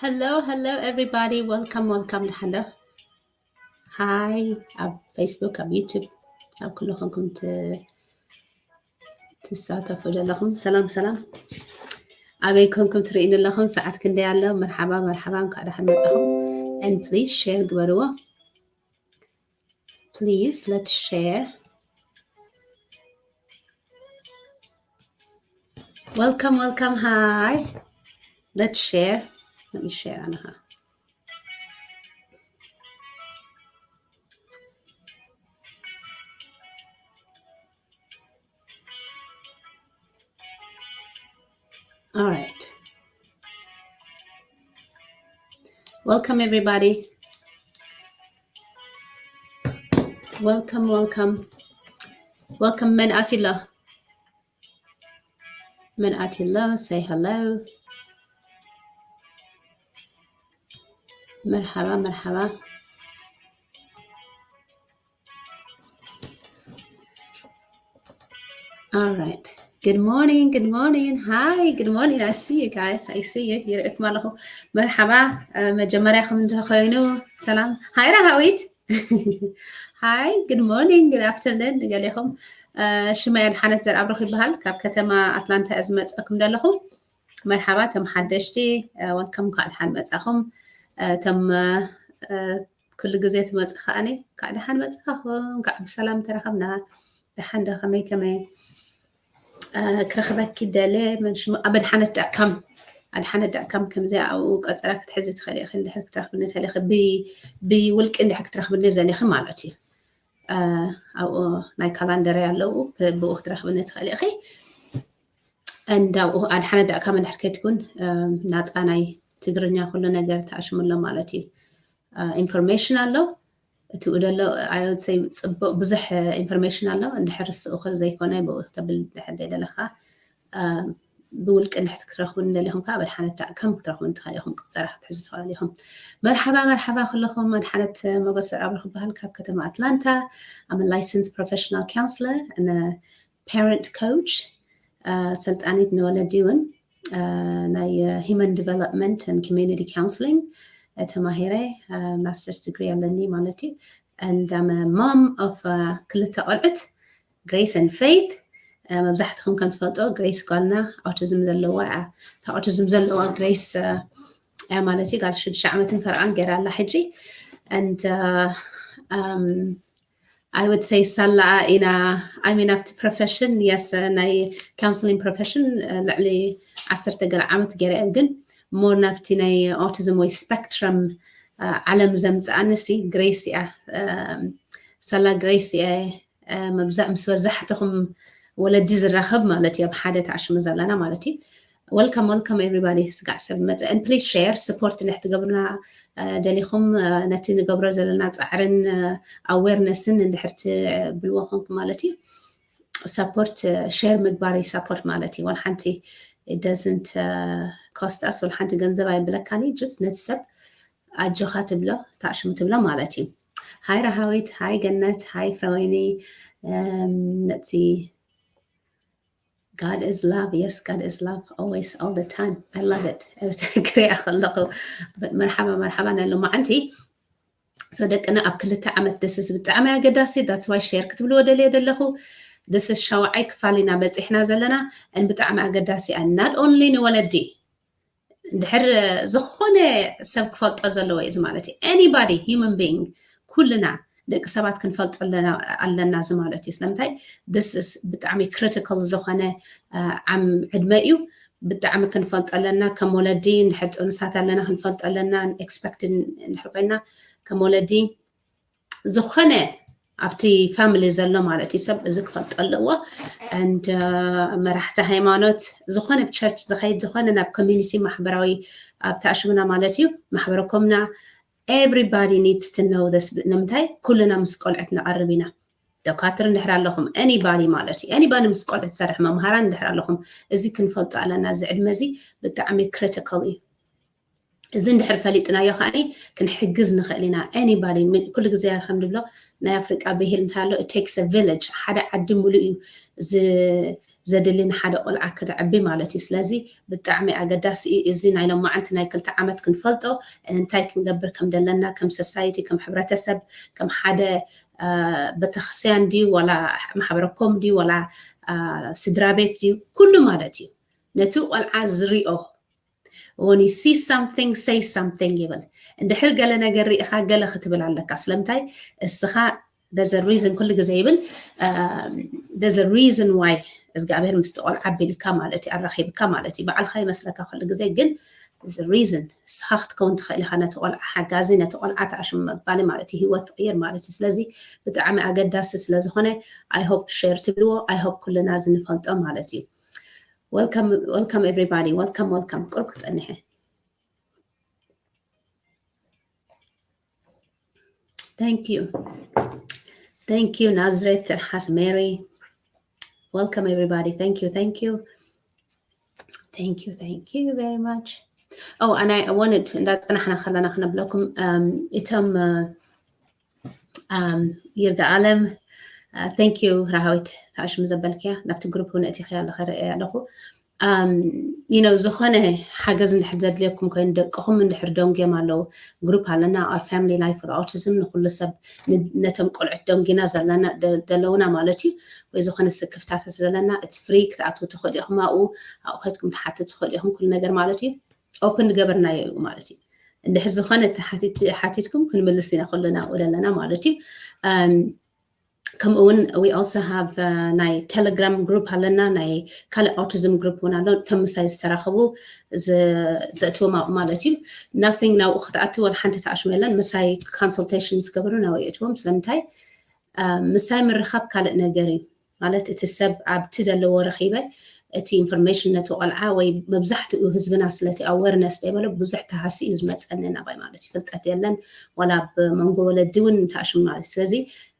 Hello, hello everybody. Welcome, welcome. ደሓን ዶ? Hi ኣብ Facebook፣ ኣብ YouTube፣ ኣብ ኩሉ ኮንኩም ት- ትሳተፉ ዘለኹም፣ ሰላም ሰላም። ኣበይ ኮንኩም ትርእይኒ ኣለኹም? ሰዓት ክንደይ ኣሎ? መርሓባ መርሓባ፣ እንኳዕ ደሓን መጻኹም። And please share ግበርዎ። Please, let's share. Welcome, welcome. Hi. Let's share. Let me share. Anha. All right. Welcome, everybody. Welcome, welcome. Welcome, መን ኣትዩ ኣሎ? መን ኣትዩ ኣሎ? Say hello. መርሓባ፣ መርሓባ። All right. Good morning, good morning. Hi, good morning. I see you guys. I see you. ይርእየኩም ኣለኹ። መርሓባ። መጀመርያ ከም እንተኾይኑ ሰላም። ሃይ ራሃዊት። Hi, good morning, good afternoon ንገሌኹም። ሽመይ ኣድሓነት ዘርኣብሩኽ ይበሃል። ካብ ከተማ ኣትላንታ እየ ዝመፀኩም ዘለኹ። መርሓባ፣ እቶም ሓደሽቲ፣ ወልከም፣ እንኳዕ ደሓን መጻኹም። እቶም ኩሉ ግዜ ትመጹ ከኣኒ፣ እንኳዕ ደሓን መጻኹም፣ እንኳዕ ብሰላም ተራኸብና። ደሓን ዶ? ከመይ ከመይ? ክረኽበኪ ደለ፣ መን ሽሙ? ኣብ ኣድሓነት ዳት ካም፣ ኣድሓነት ዳት ካም። ከምዚ ኣብኡ ቀጸራ ክትሕዚ ትኽእሊ ኢኺ፣ እንድሕር ክትረኽብኒ ዘሊኺ፣ ብ-፣ ብውልቂ እንድሕር ክትረኽብኒ ዘሊኺ ማለት እዩ። ኣብኡ ናይ ካላንደር ኣለዉ፣ ብኡ ክትረኽብኒ ትኽእሊ ኢኺ። And ኣብኡ ኣድሓነት ዳት ካም እንድሕር ከይትኩን፣ ናጻ ናይ ትግርኛ ኩሉ ነገር ተኣሽሙ ኣሎ ማለት እዩ። ኢንፎርሜሽን ኣሎ። እቲ ደሎ፣ I would say፣ ጽቡቕ ብዙሕ ኢንፎርሜሽን ኣሎ። እንድሕር ስኡ ዘይኮነ ብኡ ተብል ድሕር ደለኻ፣ ብውልቂ እንድሕር ክትረኽቡን ደሊኹም ከኣ ኣብ ኣድሓነት ዳት ካም ክትረኽቡን ትኽእሉ ኢኹም። ቆጸራ ክትሕዙ ትኽእሉ ኢኹም። መርሓባ፣ መርሓባ ኩለኹም። ኣድሓነት ሞገስ ዘርኣብሩኽ ይበሃል፣ ካብ ከተማ ኣትላንታ። I'm a licensed professional counselor and a parent coach። ሰልጣኒት ንወለዲ እውን፣ ናይ human development and community counseling ተማሂረ፣ ማስተርስ ዲግሪ ኣለኒ ማለት እዩ። And I'm a mom of ክልተ ቆልዑት፣ ግሬስ and ፌይት። መብዛሕትኹም ከም ትፈልጦ፣ ግሬስ ጓልና ኣውቲዝም ዘለዋ እያ። እታ ኣውቲዝም ዘለዋ ግሬስ እያ ማለት እዩ። ጓል ሽዱሽተ ዓመትን ፈረቓን ገይራ ኣላ ሕጂ። And I would say ሳላ ኢና፣ I mean፣ ኣብቲ ፕሮፌሽን፣ የስ፣ ናይ ካውንስሊንግ ፕሮፌሽን ልዕሊ ዓሰርተ ገለ ዓመት ገይረ እየ፣ ግን ሞር ናብቲ ናይ ኦቲዝም ወይ ስፔክትረም ዓለም ዘምፅኣኒ ሲ ግሬስ እያ። ሳላ ግሬስ እየ። መብዛሕ ምስ በዛሕትኹም ወለዲ ዝራኸብ ማለት እዩ፣ ኣብ ሓደ ተኣሽሙ ዘለና ማለት እዩ። Welcome, welcome everybody። ስጋዕ ሰብ መፀ። And please share፣ support እንድሕር ትገብሩና ደሊኹም፣ ነቲ ንገብሮ ዘለና ፃዕርን ኣዌርነስን እንድሕር ትብልዎ ኮንኩም ማለት እዩ። ሰፖርት፣ ሼር ምግባር እዩ ሰፖርት ማለት እዩ። ወላ ሓንቲ it doesn't cost us፣ ወላ ሓንቲ ገንዘብ ኣይብለካኒ፣ just ነቲ ሰብ ኣጆኻ ትብሎ፣ ታሽሙ ትብሎ ማለት እዩ። ሃይ ረሃዊት፣ ሃይ ገነት፣ ሃይ ፍረወይኒ። ነቲ God is love, yes, God is love, always, all the time. I love it. ክሪኣ ከለኹ መርሓባ መርሓባ ናይ ሎማዓንቲ። So ደቅና ኣብ ክልተ ዓመት፣ this is ብጣዕሚ ኣገዳሲ። That's why ሼር ክትብልዎ ደልየ ዘለኹ። This is ሻውዓይ ክፋል ኢና በፂሕና ዘለና። And ብጣዕሚ ኣገዳሲ እያ፣ not only ንወለዲ፣ እንድሕር ዝኾነ ሰብ ክፈልጦ ዘለዎ እዩ እዚ ማለት እዩ። Anybody, human being፣ ኩልና ደቂ ሰባት ክንፈልጦ ኣለና፣ ኣለና እዚ ማለት እዩ። ስለምንታይ? This is ብጣዕሚ ክሪቲካል ዝኾነ ዓም ዕድመ እዩ። ብጣዕሚ ክንፈልጦ ኣለና። ከም ወለዲ እንድሕር ጥንሳት ኣለና ክንፈልጦ ኣለና። ኤክስፐክትድ እንድሕር ኮይና ከም ወለዲ ዝኾነ ኣብቲ ፋሚሊ ዘሎ ማለት እዩ ሰብ እዚ ክፈልጦ ኣለዎ። And መራሕቲ ሃይማኖት፣ ዝኾነ ብ ቸርች ዝኸይድ፣ ዝኾነ ናብ ኮሚኒቲ ማሕበራዊ ኣብ ተኣሽሙና ማለት እዩ፣ ማሕበረ ኮምና፣ everybody needs to know this። ንምንታይ? ኩልና ምስ ቆልዑት ንቐርብ ኢና። ዶካትር እንድሕር ኣለኹም፣ anybody ማለት እዩ፣ anybody ምስ ቆልዑት ዝሰርሕ፣ መምሃራን እንድሕር ኣለኹም፣ እዚ ክንፈልጦ ኣለና። እዚ ዕድመ እዚ ብጣዕሚ ክሪቲካል እዩ። እዚ እንድሕር ፈሊጥናዮ ከዓኒ ክንሕግዝ ንኽእል ኢና። Anybody፣ ኩሉ ግዜ ከም ንብሎ ናይ ኣፍሪቃ ብሂል እንታይ ኣሎ፣ it takes a village፣ ሓደ ዓዲ ሙሉእ እዩ ዘድሊ ንሓደ ቆልዓ ክተዕቢ ማለት እዩ። ስለዚ ብጣዕሚ ኣገዳሲ እዩ። እዚ ናይ ሎማዓንቲ ናይ ክልተ ዓመት ክንፈልጦ፣ እንታይ ክንገብር ከም ዘለና፣ ከም society፣ ከም ሕብረተሰብ፣ ከም ሓደ ቤተክርስትያን ድዩ ዋላ ማሕበረኮም ድዩ ዋላ ስድራ ቤት ድዩ፣ ኩሉ ማለት እዩ። ነቲ ቆልዓ ዝሪኦ፣ when you see something, say something ይብል። እንድሕር ገለ ነገር ሪኢኻ ገለ ክትብል ኣለካ። ስለምንታይ እስኻ፣ there's a reason፣ ኩሉ ግዜ ይብል፣ there's a reason why እግዚኣብሔር ምስቲ ቆልዓ ኣቢልካ ማለት እዩ፣ ኣራኺብካ ማለት እዩ። ባዕልኻ ይመስለካ ኩሉ ግዜ፣ ግን there's a reason። እስኻ ክትከውን ትኽእል ኢኻ ነቲ ቆልዓ ሓጋዚ፣ ነቲ ቆልዓ ተኣሽሙ መባሊ ማለት እዩ። ህይወት ትቕይር ማለት እዩ። ስለዚ ብጣዕሚ ኣገዳሲ ስለዝኾነ I hope share ትብልዎ፣ I hope ኩልና ዝንፈልጦ ማለት እዩ። Welcome, welcome everybody. Welcome, welcome. ቁሩብ ክጸንሐ። Thank you. Thank you, ናዝሬት ትርሓስ፣ ሜሪ። Welcome everybody. Thank you, thank you. Thank you, thank you very much. Oh, and I wanted to፣ እንዳጸናሕና ከለና ክነብለኩም፣ እቶም ይርጋ ኣለም፣ thank you። ራሃዊት፣ ተኣሽሙ ዘበልክያ፣ ናብቲ ግሩፕ እውን እቲኽያ ኣለኸ፣ ርእያ ኣለኹ። You know፣ ዝኾነ ሓገዝ እንድሕር ዘድልየኩም ኮይኑ፣ ደቅኹም እንድሕር ደንጉዮም ኣለዉ፣ ግሩፕ ኣለና፣ Our Family Life with Autism፣ ንኹሉ ሰብ፣ ነቶም ቆልዑት ደንጊና ዘለና፣ ዘለውና ማለት እዩ። ወይ ዝኾነ ስክፍታታት ዘለና፣ እቲ ፍሪ ክትኣትዉ ትኽእሉ ኢኹም ኣብኡ፣ ኣብኡ ከድኩም ትሓትቱ ትኽእሉ ኢኹም፣ ኩሉ ነገር ማለት እዩ። ኦፕን ገበርናዮ እዩ ማለት እዩ። እንድሕር ዝኾነ ሓቲትኩም ክንምልስ ኢና፣ ኩልና ኣብኡ ዘለና ማለት እዩ። ከምኡ እውን we also have ናይ ቴሌግራም ግሩፕ ኣለና፣ ናይ ካልእ ኣውቲዝም ግሩፕ እውን ኣሎ። እቶም ምሳይ ዝተራኸቡ ዘእትዎም ኣብኡ ማለት እዩ። Nothing ናብኡ ክትኣትው ወላ ሓንቲ ተኣሽሙ የለን። ምሳይ ኮንሰልቴሽን ዝገበሩ ናብኡ የእትዎም። ስለምንታይ? ምሳይ ምርኻብ ካልእ ነገር እዩ። ማለት እቲ ሰብ ኣብቲ ዘለዎ ረኺበ እቲ ኢንፎርሜሽን ነቲ ቆልዓ ወይ መብዛሕትኡ ህዝብና ስለቲ ኣወርነስ ዘይበሎ ብዙሕ ተሃሲ እዩ ዝመፀኒ ናባይ ማለት እዩ። ፍልጠት የለን ዋላ ኣብ መንጎ ወለዲ እውን እንተኣሽሙ ማለት እዩ። ስለዚ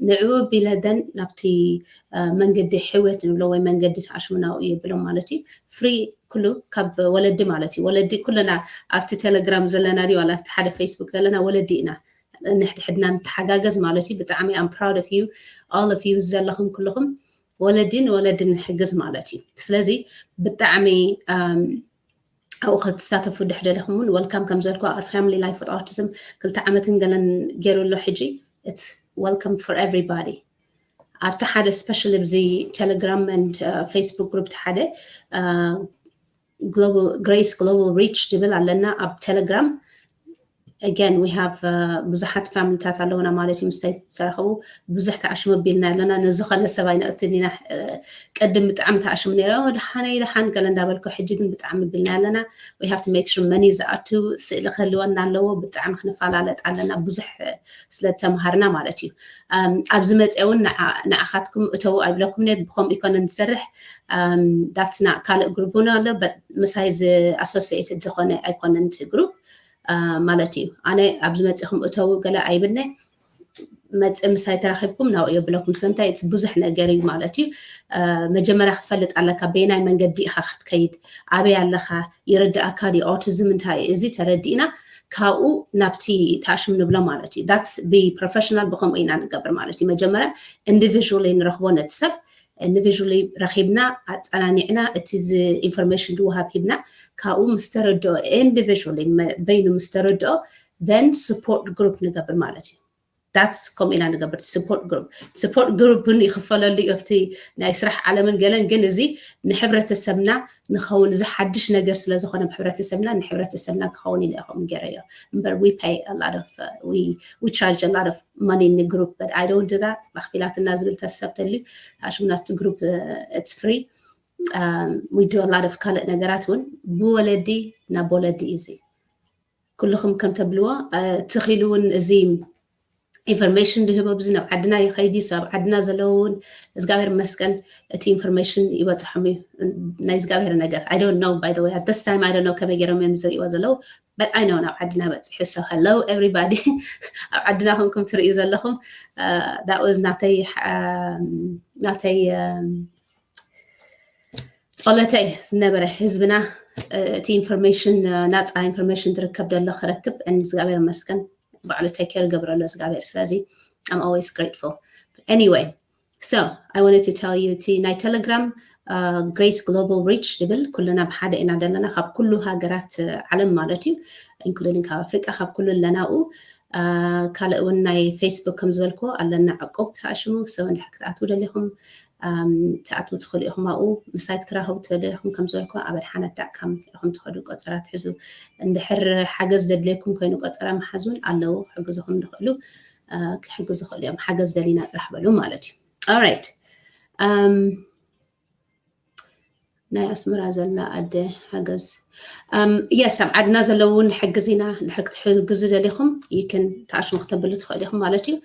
ንዕኡ ቢለ ደን ናብቲ መንገዲ ሕውየት ንብሎ ወይ መንገዲ ተኣሽሙ ናብኡ የብሎም ማለት እዩ። ፍሪ ኩሉ ካብ ወለዲ ማለት እዩ። ወለዲ ኩልና ኣብቲ ቴሌግራም ዘለና ድዩ ዋላ ኣብቲ ሓደ ፌስቡክ ዘለና ወለዲ ኢና። ንሕድሕድና ንተሓጋገዝ ማለት እዩ። ብጣዕሚ I'm proud of you, all of you ዘለኹም ኩልኹም ወለዲ ንወለዲ ንሕግዝ ማለት እዩ። ስለዚ ብጣዕሚ ኣብኡ ክትሳተፉ ድሕደለኹም እውን ወልካም። ከም ዘልኩ Our Family Life with Autism ክልተ ዓመትን ገለን ገይሩ ኣሎ ሕጂ። It's welcome for everybody። ኣብቲ ሓደ ስፔሻሊ ብዚ ቴሌግራም and ፌስቡክ ግሩፕ ሓደ ግሎባል ግሬስ ግሎባል ሪች ድብል ኣለና ኣብ ቴሌግራም። Again we have ብዙሓት ፋሚሊታት ኣለውና ማለት እዩ። ምስታይ ዝተረኸቡ ብዙሕ ተኣሽሙ ኣቢልና ኣለና። ንዝኾነ ሰብ ኣይነእትን ኢና። ቅድም ብጣዕሚ ተኣሽሙ ነይረ፣ ደሓነይ ደሓን ገለ እንዳበልኩ፣ ሕጂ ግን ብጣዕሚ ኣቢልና ኣለና። We have to make sure መኒ ዝኣቱ ስእሊ ክህልወና ኣለዎ። ብጣዕሚ ክንፈላለጥ ኣለና ብዙሕ ስለተምሃርና ማለት እዩ። ኣብዚ መፅአ እውን ንዓኻትኩም እተው ኣይብለኩም ነ ብከምኡ ይኮነ ንሰርሕ። ዳትስና ካልእ ግሩፕ እውን ኣሎ ምሳይ ዝ ኣሶሲኤትድ ዝኾነ ኣይኮነን እቲ ግሩፕ ማለት እዩ። ኣነ ኣብዚ መፅኹም እተው ገለ ኣይብልነ። መፅእ ምሳይ ተራኺብኩም ናብኡ የብለኩም። ስለምንታይ እቲ ብዙሕ ነገር እዩ ማለት እዩ። መጀመርያ ክትፈልጥ ኣለካ በየናይ መንገዲ ኢኻ ክትከይድ፣ ኣበይ ኣለኻ፣ ይርድኣካ ድዩ ኦቲዝም እንታይ እዩ፣ እዚ ተረዲእና ካብኡ ናብቲ ታሽም ንብሎ ማለት እዩ። ዳትስ ብፕሮፌሽናል ብከምኡ ኢና ንገብር ማለት እዩ። መጀመርያ ኢንዲቪዥዋሊ ንረኽቦ ነቲ ሰብ ኢንዲቪዥዋሊ ረኺብና ኣፀናኒዕና እቲ ኢንፎርሜሽን ዝወሃብ ሂብና ካብኡ ምስ ተረድኦ ኢንዲቪዥዋሊ በይኑ ምስ ተረድኦ then support group ንገብር ማለት እዩ። ዳትስ ከምኡ ኢና ንገብር። Support group support group እውን ይኽፈለሉ እዩ ኣብቲ ናይ ስራሕ ዓለምን ገለን። ግን እዚ ንሕብረተሰብና ንኸውን፣ እዚ ሓድሽ ነገር ስለዝኾነ ሕብረተሰብና ንሕብረተሰብና ክኸውን ኢለ ይኹም ገይረዮ እምበር we pay a lot of we charge a lot of money in the group but I don't do that። መኽፊላትና ዝብል ተሰብ ተልዩ ታሽም ናቱ ግሩፕ it's free። We do a lot of ካልእ ነገራት እውን ብወለዲ ናብ ወለዲ እዩ እዚ። ኩልኹም ከም ተብልዎ ትኽኢሉ እውን እዚ ኢንፎርሜሽን ዝህቦ ብዚ ናብ ዓድና ይኸይድ እዩ። ሰብ ዓድና ዘለዉ እውን እግዚኣብሔር መስቀል እቲ ኢንፎርሜሽን ይበፅሖም እዩ። ናይ እግዚኣብሔር ነገር I don't know by the way at this time I don't know ከመይ ገይሮም እዮም ዝርእይዎ ዘለዉ but I know ናብ ዓድና በፂሑ። So hello everybody ኣብ ዓድና ኮንኩም ትርእዩ ዘለኹም that was ናተይ ናተይ ጸሎተይ ዝነበረ ህዝብና እቲ information ናፃ information ዝርከብ ዘሎ ክረክብ እግዚኣብሔር ይመስገን። ባዕሉ take care ገብረሎ እግዚኣብሔር። ስለዚ I'm always grateful. Anyway, so I wanted to tell you እቲ ናይ ቴሌግራም Grace Global Reach ዝብል ኩልና ብሓደ ኢና ዘለና ካብ ኩሉ ሃገራት ዓለም ማለት እዩ፣ including ካብ ኣፍሪቃ ካብ ኩሉ ኣለናኡ። ካልእ እውን ናይ ፌስቡክ ከም ዝበልኩ ኣለና ዕቁብ ተኣሽሙ። So እንድሕር ክትኣትዉ ደሊኹም ትኣትዉ ትኽእሉ ኢኹም ኣብኡ። ምሳይ ክትራኸቡ ትደሊኹም ከም ዝበልኩ ኣብ ኣድሓነት ዳት ካም ኢኹም ትኸዱ ቆፀራ ትሕዙ። እንድሕር ሓገዝ ዘድልየኩም ኮይኑ ቆፀራ መሓዙን ኣለዉ ክሕግዝኹም ዝኽእሉ ክሕግዙ ይኽእሉ እዮም። ሓገዝ ደሊና ጥራሕ በሉ ማለት እዩ። Alright. ናይ ኣስመራ ዘላ ኣደ ሓገዝ። Yes, ኣብ ዓድና ዘለዉ ንሕግዝ ኢና። እንድሕር ክትሕግዙ ደሊኹም you can ተኣሽሙ ክተብሉ ትኽእሉ ኢኹም ማለት እዩ።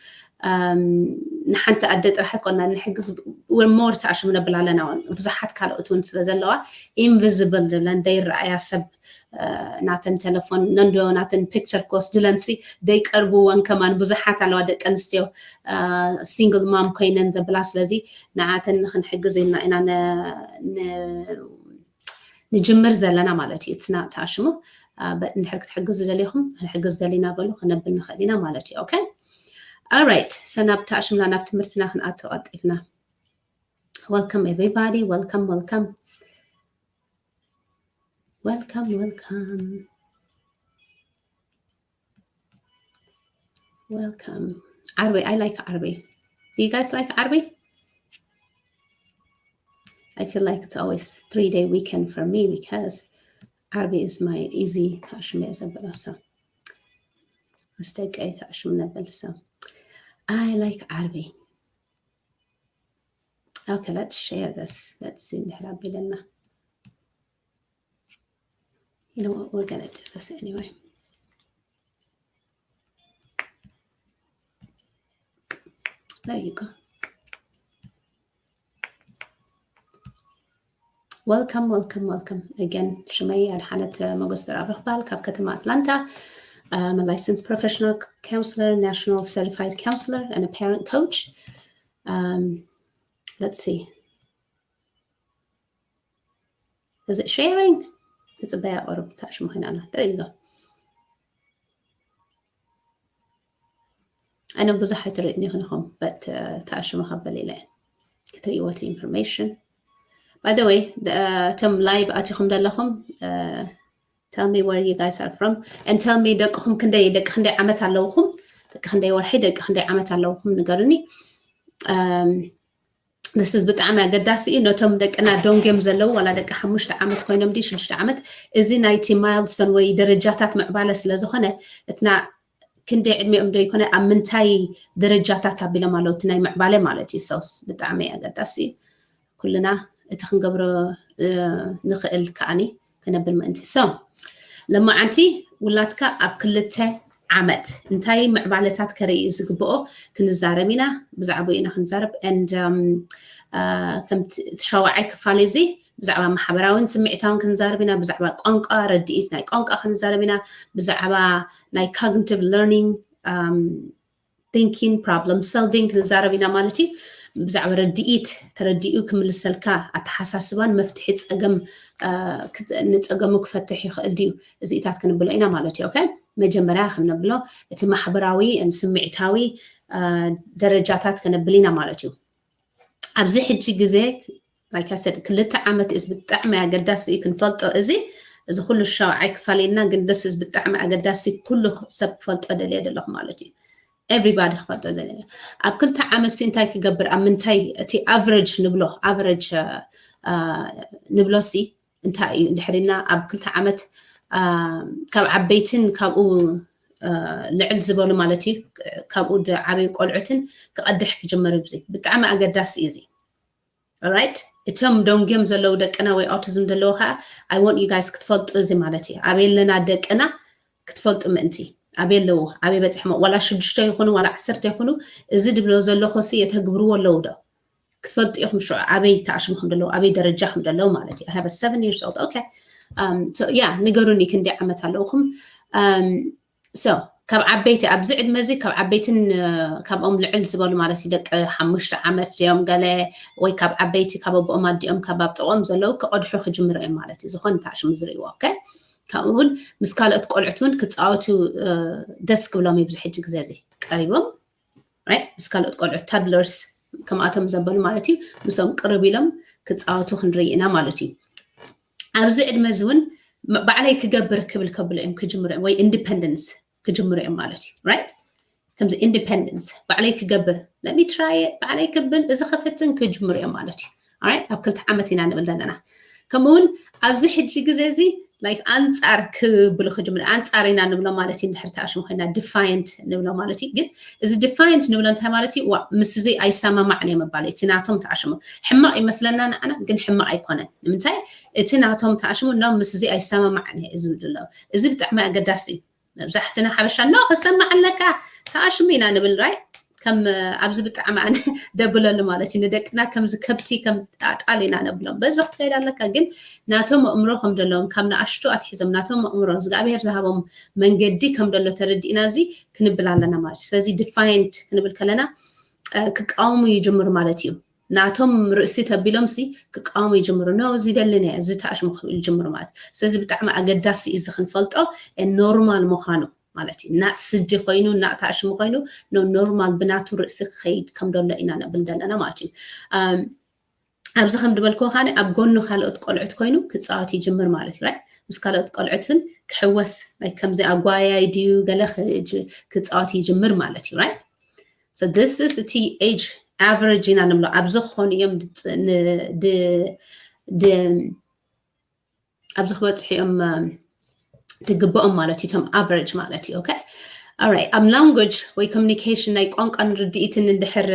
ንሓንቲ ኣደ ጥራሕ ኣይኮና ንሕግዝ፣ more ተኣሽሙ ነብል ኣለና እውን ብዙሓት ካልኦት እውን ስለ ዘለዋ invisible ዝብለን ዘይረኣያ ሰብ ናተን ቴሌፎን ነንዶ ናተን ፒክቸር ክወስዱለን ሲ ዘይቀርብወን ከማን ብዙሓት ኣለዋ ደቂ ኣንስትዮ single mom ኮይነን ዘብላ። ስለዚ ንዓተን ንክንሕግዝ ኢልና ኢና ንጅምር ዘለና ማለት እዩ። እትና ተኣሽሙ እንድሕር ክትሕግዙ ደሊኹም ክንሕግዝ ደሊና በሉ ክነብል ንኽእል ኢና ማለት እዩ። Okay, alright, so ናብ ተኣሽምና ናብ ትምህርትና ክንኣቱ ቀልጢፍና። Welcome everybody, welcome, welcome. Welcome, welcome. Welcome. ዓርቢ, I like ዓርቢ. Do you guys like ዓርቢ? I feel like it's always three day weekend for me because ዓርቢ is my easy ተኣሽመ ዘበላ። So ምስ ደቀይ ተኣሽም ነብል። So I like ዓርቢ. Okay, let's share this. Let's see እንድሕር ኣቢለና። You know what? We're gonna do this anyway. There you go. Welcome, welcome, welcome again. ሽመይ ኣድሓነት ሞገስ ዘርኣብረኽባል ካብ ከተማ ኣትላንታ። I'm a licensed professional counselor, national certified counselor, and a parent coach. Um, let's see. Is it sharing? ትፅበያ ቁሩብ ተኣሽሙ ኮይና ኣላ። There you go. I know ብዙሕ ኣይትርእዩን ኢኹም፣ but ተኣሽሙ ካብ በሊለ ክትርእይዎ እቲ information። By the way, እቶም live ኣቲኹም ዘለኹም tell me where you guys are from and tell me ደቅኹም ክንደይ ደቂ ክንደይ ዓመት ኣለውኹም፣ ደቂ ክንደይ ወርሒ ደቂ ክንደይ ዓመት ኣለውኹም ንገሩኒ። This is ብጣዕሚ ኣገዳሲ እዩ። ነቶም ደቅና ደንጎም ዘለዉ ዋላ ደቂ ሓሙሽተ ዓመት ኮይኖም ድዩ ሽዱሽተ ዓመት፣ እዚ ናይቲ milestone ወይ ደረጃታት ምዕባለ ስለ ዝኾነ እትና ክንደይ ዕድሚኦም ዶ ይኮነ ኣብ ምንታይ ደረጃታት ኣቢሎም ኣለዉ እቲ ናይ ምዕባለ ማለት እዩ። So ብጣዕሚ ኣገዳሲ እዩ። ኩልና እቲ ክንገብሮ ንኽእል ከኣኒ ክነብል ምእንቲ። So ለማዓንቲ ውላድካ ኣብ ክልተ ዓመት እንታይ ምዕባለታት ከርኢ ዝግብኦ ክንዛረብ ኢና። ብዛዕባኡ ኢና ክንዛረብ። And ከምቲ ሻውዓይ ክፋል እዚ ብዛዕባ ማሕበራውን ስምዒታውን ክንዛረብ ኢና። ብዛዕባ ቋንቋ፣ ረድኢት ናይ ቋንቋ ክንዛረብ ኢና። ብዛዕባ ናይ cognitive learning thinking, problem solving ክንዛረብ ኢና ማለት እዩ። ብዛዕባ ረድኢት ተረዲኡ ክምልሰልካ ኣተሓሳስባን መፍትሒ ፀገም ንፀገሙ ክፈትሕ ይኽእል ድዩ እዚኢታት ክንብሎ ኢና ማለት እዩ። Okay፣ መጀመርያ ከም ነብሎ እቲ ማሕበራዊ ስምዒታዊ ደረጃታት ከነብል ኢና ማለት እዩ። ኣብዚ ሕጂ ግዜ like I said ክልተ ዓመት is ብጣዕሚ ኣገዳሲ እዩ ክንፈልጦ። እዚ እዚ ኩሉ ሻውዓይ ክፋል ኢልና ግን this is ብጣዕሚ ኣገዳሲ ኩሉ ሰብ ክፈልጦ ደልየ ዘለኹ ማለት እዩ። Everybody ክፈልጦ ደልየ ኣብ ክልተ ዓመት ሲ እንታይ ክገብር ኣብ ምንታይ እቲ average ንብሎ average ንብሎ ሲ እንታይ እዩ እንድሕሪና ኣብ ክልተ ዓመት ካብ ዓበይትን ካብኡ ልዕል ዝበሉ ማለት እዩ ካብኡ ዓበይ ቆልዑትን ክቐድሕ ክጅምር እዩ። ብጣዕሚ ኣገዳሲ እዩ እዚ። Right፣ እቶም ደንጎም ዘለዉ ደቅና ወይ autism ዘለዉ ከዓ I want you guys ክትፈልጡ እዚ ማለት እዩ። ኣበይ ኣለና ደቅና ክትፈልጡ ምእንቲ ኣበይ ኣለዉ ኣበይ በፂሖም ዋላ ሽዱሽተ ይኹኑ ዋላ ዓሰርተ ይኹኑ እዚ ድብሎ ዘለኹ ሲ የተግብርዎ ኣለዉ ዶ ክትፈልጡ ኢኹም። ሽዑ ኣበይ ተኣሽሙ ከም ዘለዉ ኣበይ ደረጃ ከም ዘለዉ ማለት እዩ። I have a seven years old. Okay, yeah፣ ንገሩኒ ክንደይ ዓመት ኣለውኹም? So ካብ ዓበይቲ ኣብዚ ዕድመ እዚ ካብ ዓበይትን እ፣ ካብኦም ልዕል ዝበሉ ማለት እዩ ደቂ ሓሙሽተ ዓመት እዮም ገለ ወይ ካብ ዓበይቲ ካብ ኣቦኦም ኣዲኦም ካብ ኣብ ጥቕኦም ዘለዉ ክቐድሑ ክጅምሩ እዮም ማለት እዩ ዝኾነ ታሽሙ ዝርእይዎ ኦኬ። ከምኡ እውን ምስ ካልኦት ቆልዑት እውን ክፃወቱ እ፣ ደስ ክብሎም እዩ ብዙ ሕጂ ግዜ እዚ ቀሪቦም right? ምስ ካልኦት ቆልዑት ታድለርስ ከምኣቶም ዘበሉ ማለት እዩ ምስኦም ቅርብ ኢሎም ክፃወቱ ክንርኢ ኢና ማለት እዩ። ኣብዚ ዕድመ እዚ እውን ም- ባዕለይ ክገብር ክብል ከብሎ እዮም ክጅምሩ እዮም ወይ ኢንዲፐንደንስ ክጅምሩ እዮም ማለት እዩ right? ከምዚ ኢንዲፐንደንስ ባዕለይ ክገብር ለሚ ትራይ ባዕለይ ክብል እዚ ከፍትን ክጅምሩ እዮም ማለት እዩ right? ኣብ ክልተ ዓመት ኢና ንብል ዘለና ከምኡውን ኣብዚ ሕጂ ግዜ እዚ like ኣንፃር ክብሉ ክጅምሩ ኣንፃር ኢና ንብሎ ማለት እዩ እንድሕር ተኣሽሙ ኮይና ዲፋይንት ንብሎ ማለት እዩ ግን እዚ ዲፋይንት ንብሎ እንታይ ማለት እዩ ዋ ምስዚ ኣይሰማማዕን እየ ምባል እቲ ናቶም ተኣሽሙ ሕማቕ ይመስለና ንዓና ግን ሕማቕ ኣይኮነን ንምንታይ እቲ ናቶም ተኣሽሙ ኖ ምስዚ ኣይሰማማዕን እየ ዝብሉ ኣለዉ እዚ ብጣዕሚ ኣገዳሲ እዩ መብዛሕትና ሓበሻ ኖ ክሰማዕ ኣለካ ተኣሽሙ ኢና ንብል right? ከም ኣብዚ ብጣዕሚ ኣነ ደብለሉ ማለት እዩ ንደቅና ከምዚ ከብቲ ከም ኣጣል ኢና ነብሎም በዚ ክትከይድ ኣለካ ግን ናቶም ኣእምሮ ከም ዘለዎም ካብ ንኣሽቱ ኣትሒዞም ናቶም ኣእምሮ እግዚኣብሔር ዝሃቦም መንገዲ ከም ዘሎ ተረዲእና እዚ ክንብል ኣለና ማለት እዩ ስለዚ ዲፋይንት ክንብል ከለና እ፣ ክቃወሙ ይጅምሩ ማለት እዩ ናቶም ርእሲ ተቢሎም ሲ ክቃወሙ ይጅምሩ ኖ እዚ ደልን እየ እዚ ተኣሽሙ ክብል ይጅምሩ ማለት እዩ ስለዚ ብጣዕሚ ኣገዳሲ እዩ እዚ ክንፈልጦ ኖርማል ምዃኑ ማለት እዩ እና ስዲ ኮይኑ እና ተኣሽሙ ኮይኑ ኖ ኖርማል ብናቱ ርእሲ ክኸይድ ከም ደሎ ኢና ነብል ዘለና ማለት እዩ ኣም፣ ኣብዚ ከም ዝበልክዎ ካነ ኣብ ጎኑ ካልኦት ቆልዑት ኮይኑ ክፃወት ይጅምር ማለት እዩ right? ምስ ካልኦት ቆልዑትን ክሕወስ like ከምዚ ኣጓያይ ድዩ ገለ ክጅ- ክፃወት ይጅምር ማለት እዩ right? So this is እቲ age average ኢና ንብሎ ኣብዚ ክኾኑ እዮም ድፅ- ን- ድ- ድ- ኣብዚ ክበፅሑ እዮም ትግብኦም ማለት እዩ እቶም average ማለት እዩ okay? Alright ኣብ language ወይ communication ናይ ቋንቋን ርድኢትን እንድሕር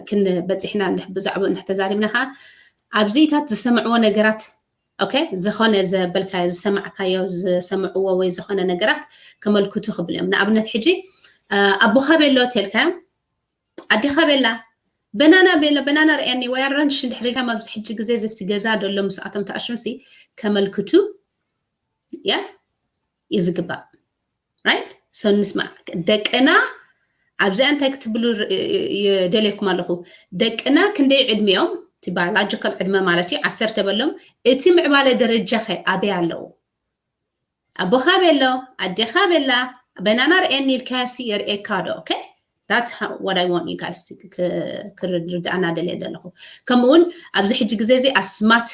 ክንበፂሕና ብዛዕባኡ እንድሕር ተዛሪብና ከዓ ኣብዚታት ዝሰምዕዎ ነገራት okay? ዝኾነ ዘበልካዮ ዝሰማዕካዮ ዝሰምዕዎ ወይ ዝኾነ ነገራት ከመልክቱ ክብል እዮም ንኣብነት ሕጂ ኣቦኻ ቤሎ ተልካዮም ኣዴኻ ቤላ በናና ቤላ በናና ርአኒ ወይ ኣራንሽ እንድሕር ኢልካ ኣብዚ ሕጂ ግዜ ዝፍቲ ገዛ ደሎ ምስኣቶም ተኣሽምሲ ከመልክቱ ያ እዩ ዝግባእ right so ንስማ ደቅና ኣብዚኣ እንታይ ክትብሉ የደልየኩም ኣለኹ ደቅና ክንደይ ዕድሚኦም እቲ ባዮሎጂካል ዕድመ ማለት እዩ ዓሰርተ በሎም እቲ ምዕባለ ደረጃ ከ ኣበይ ኣለዉ ኣቦኻ ቤሎ ኣዴኻ ቤላ በናና ርኤኒ ኢልካያሲ የርእየካ ዶ okay? That's how, what I want you guys to ክርዳእና ደልየ ዘለኹ ከምኡውን ኣብዚ ሕጂ ግዜ እዚ ኣስማት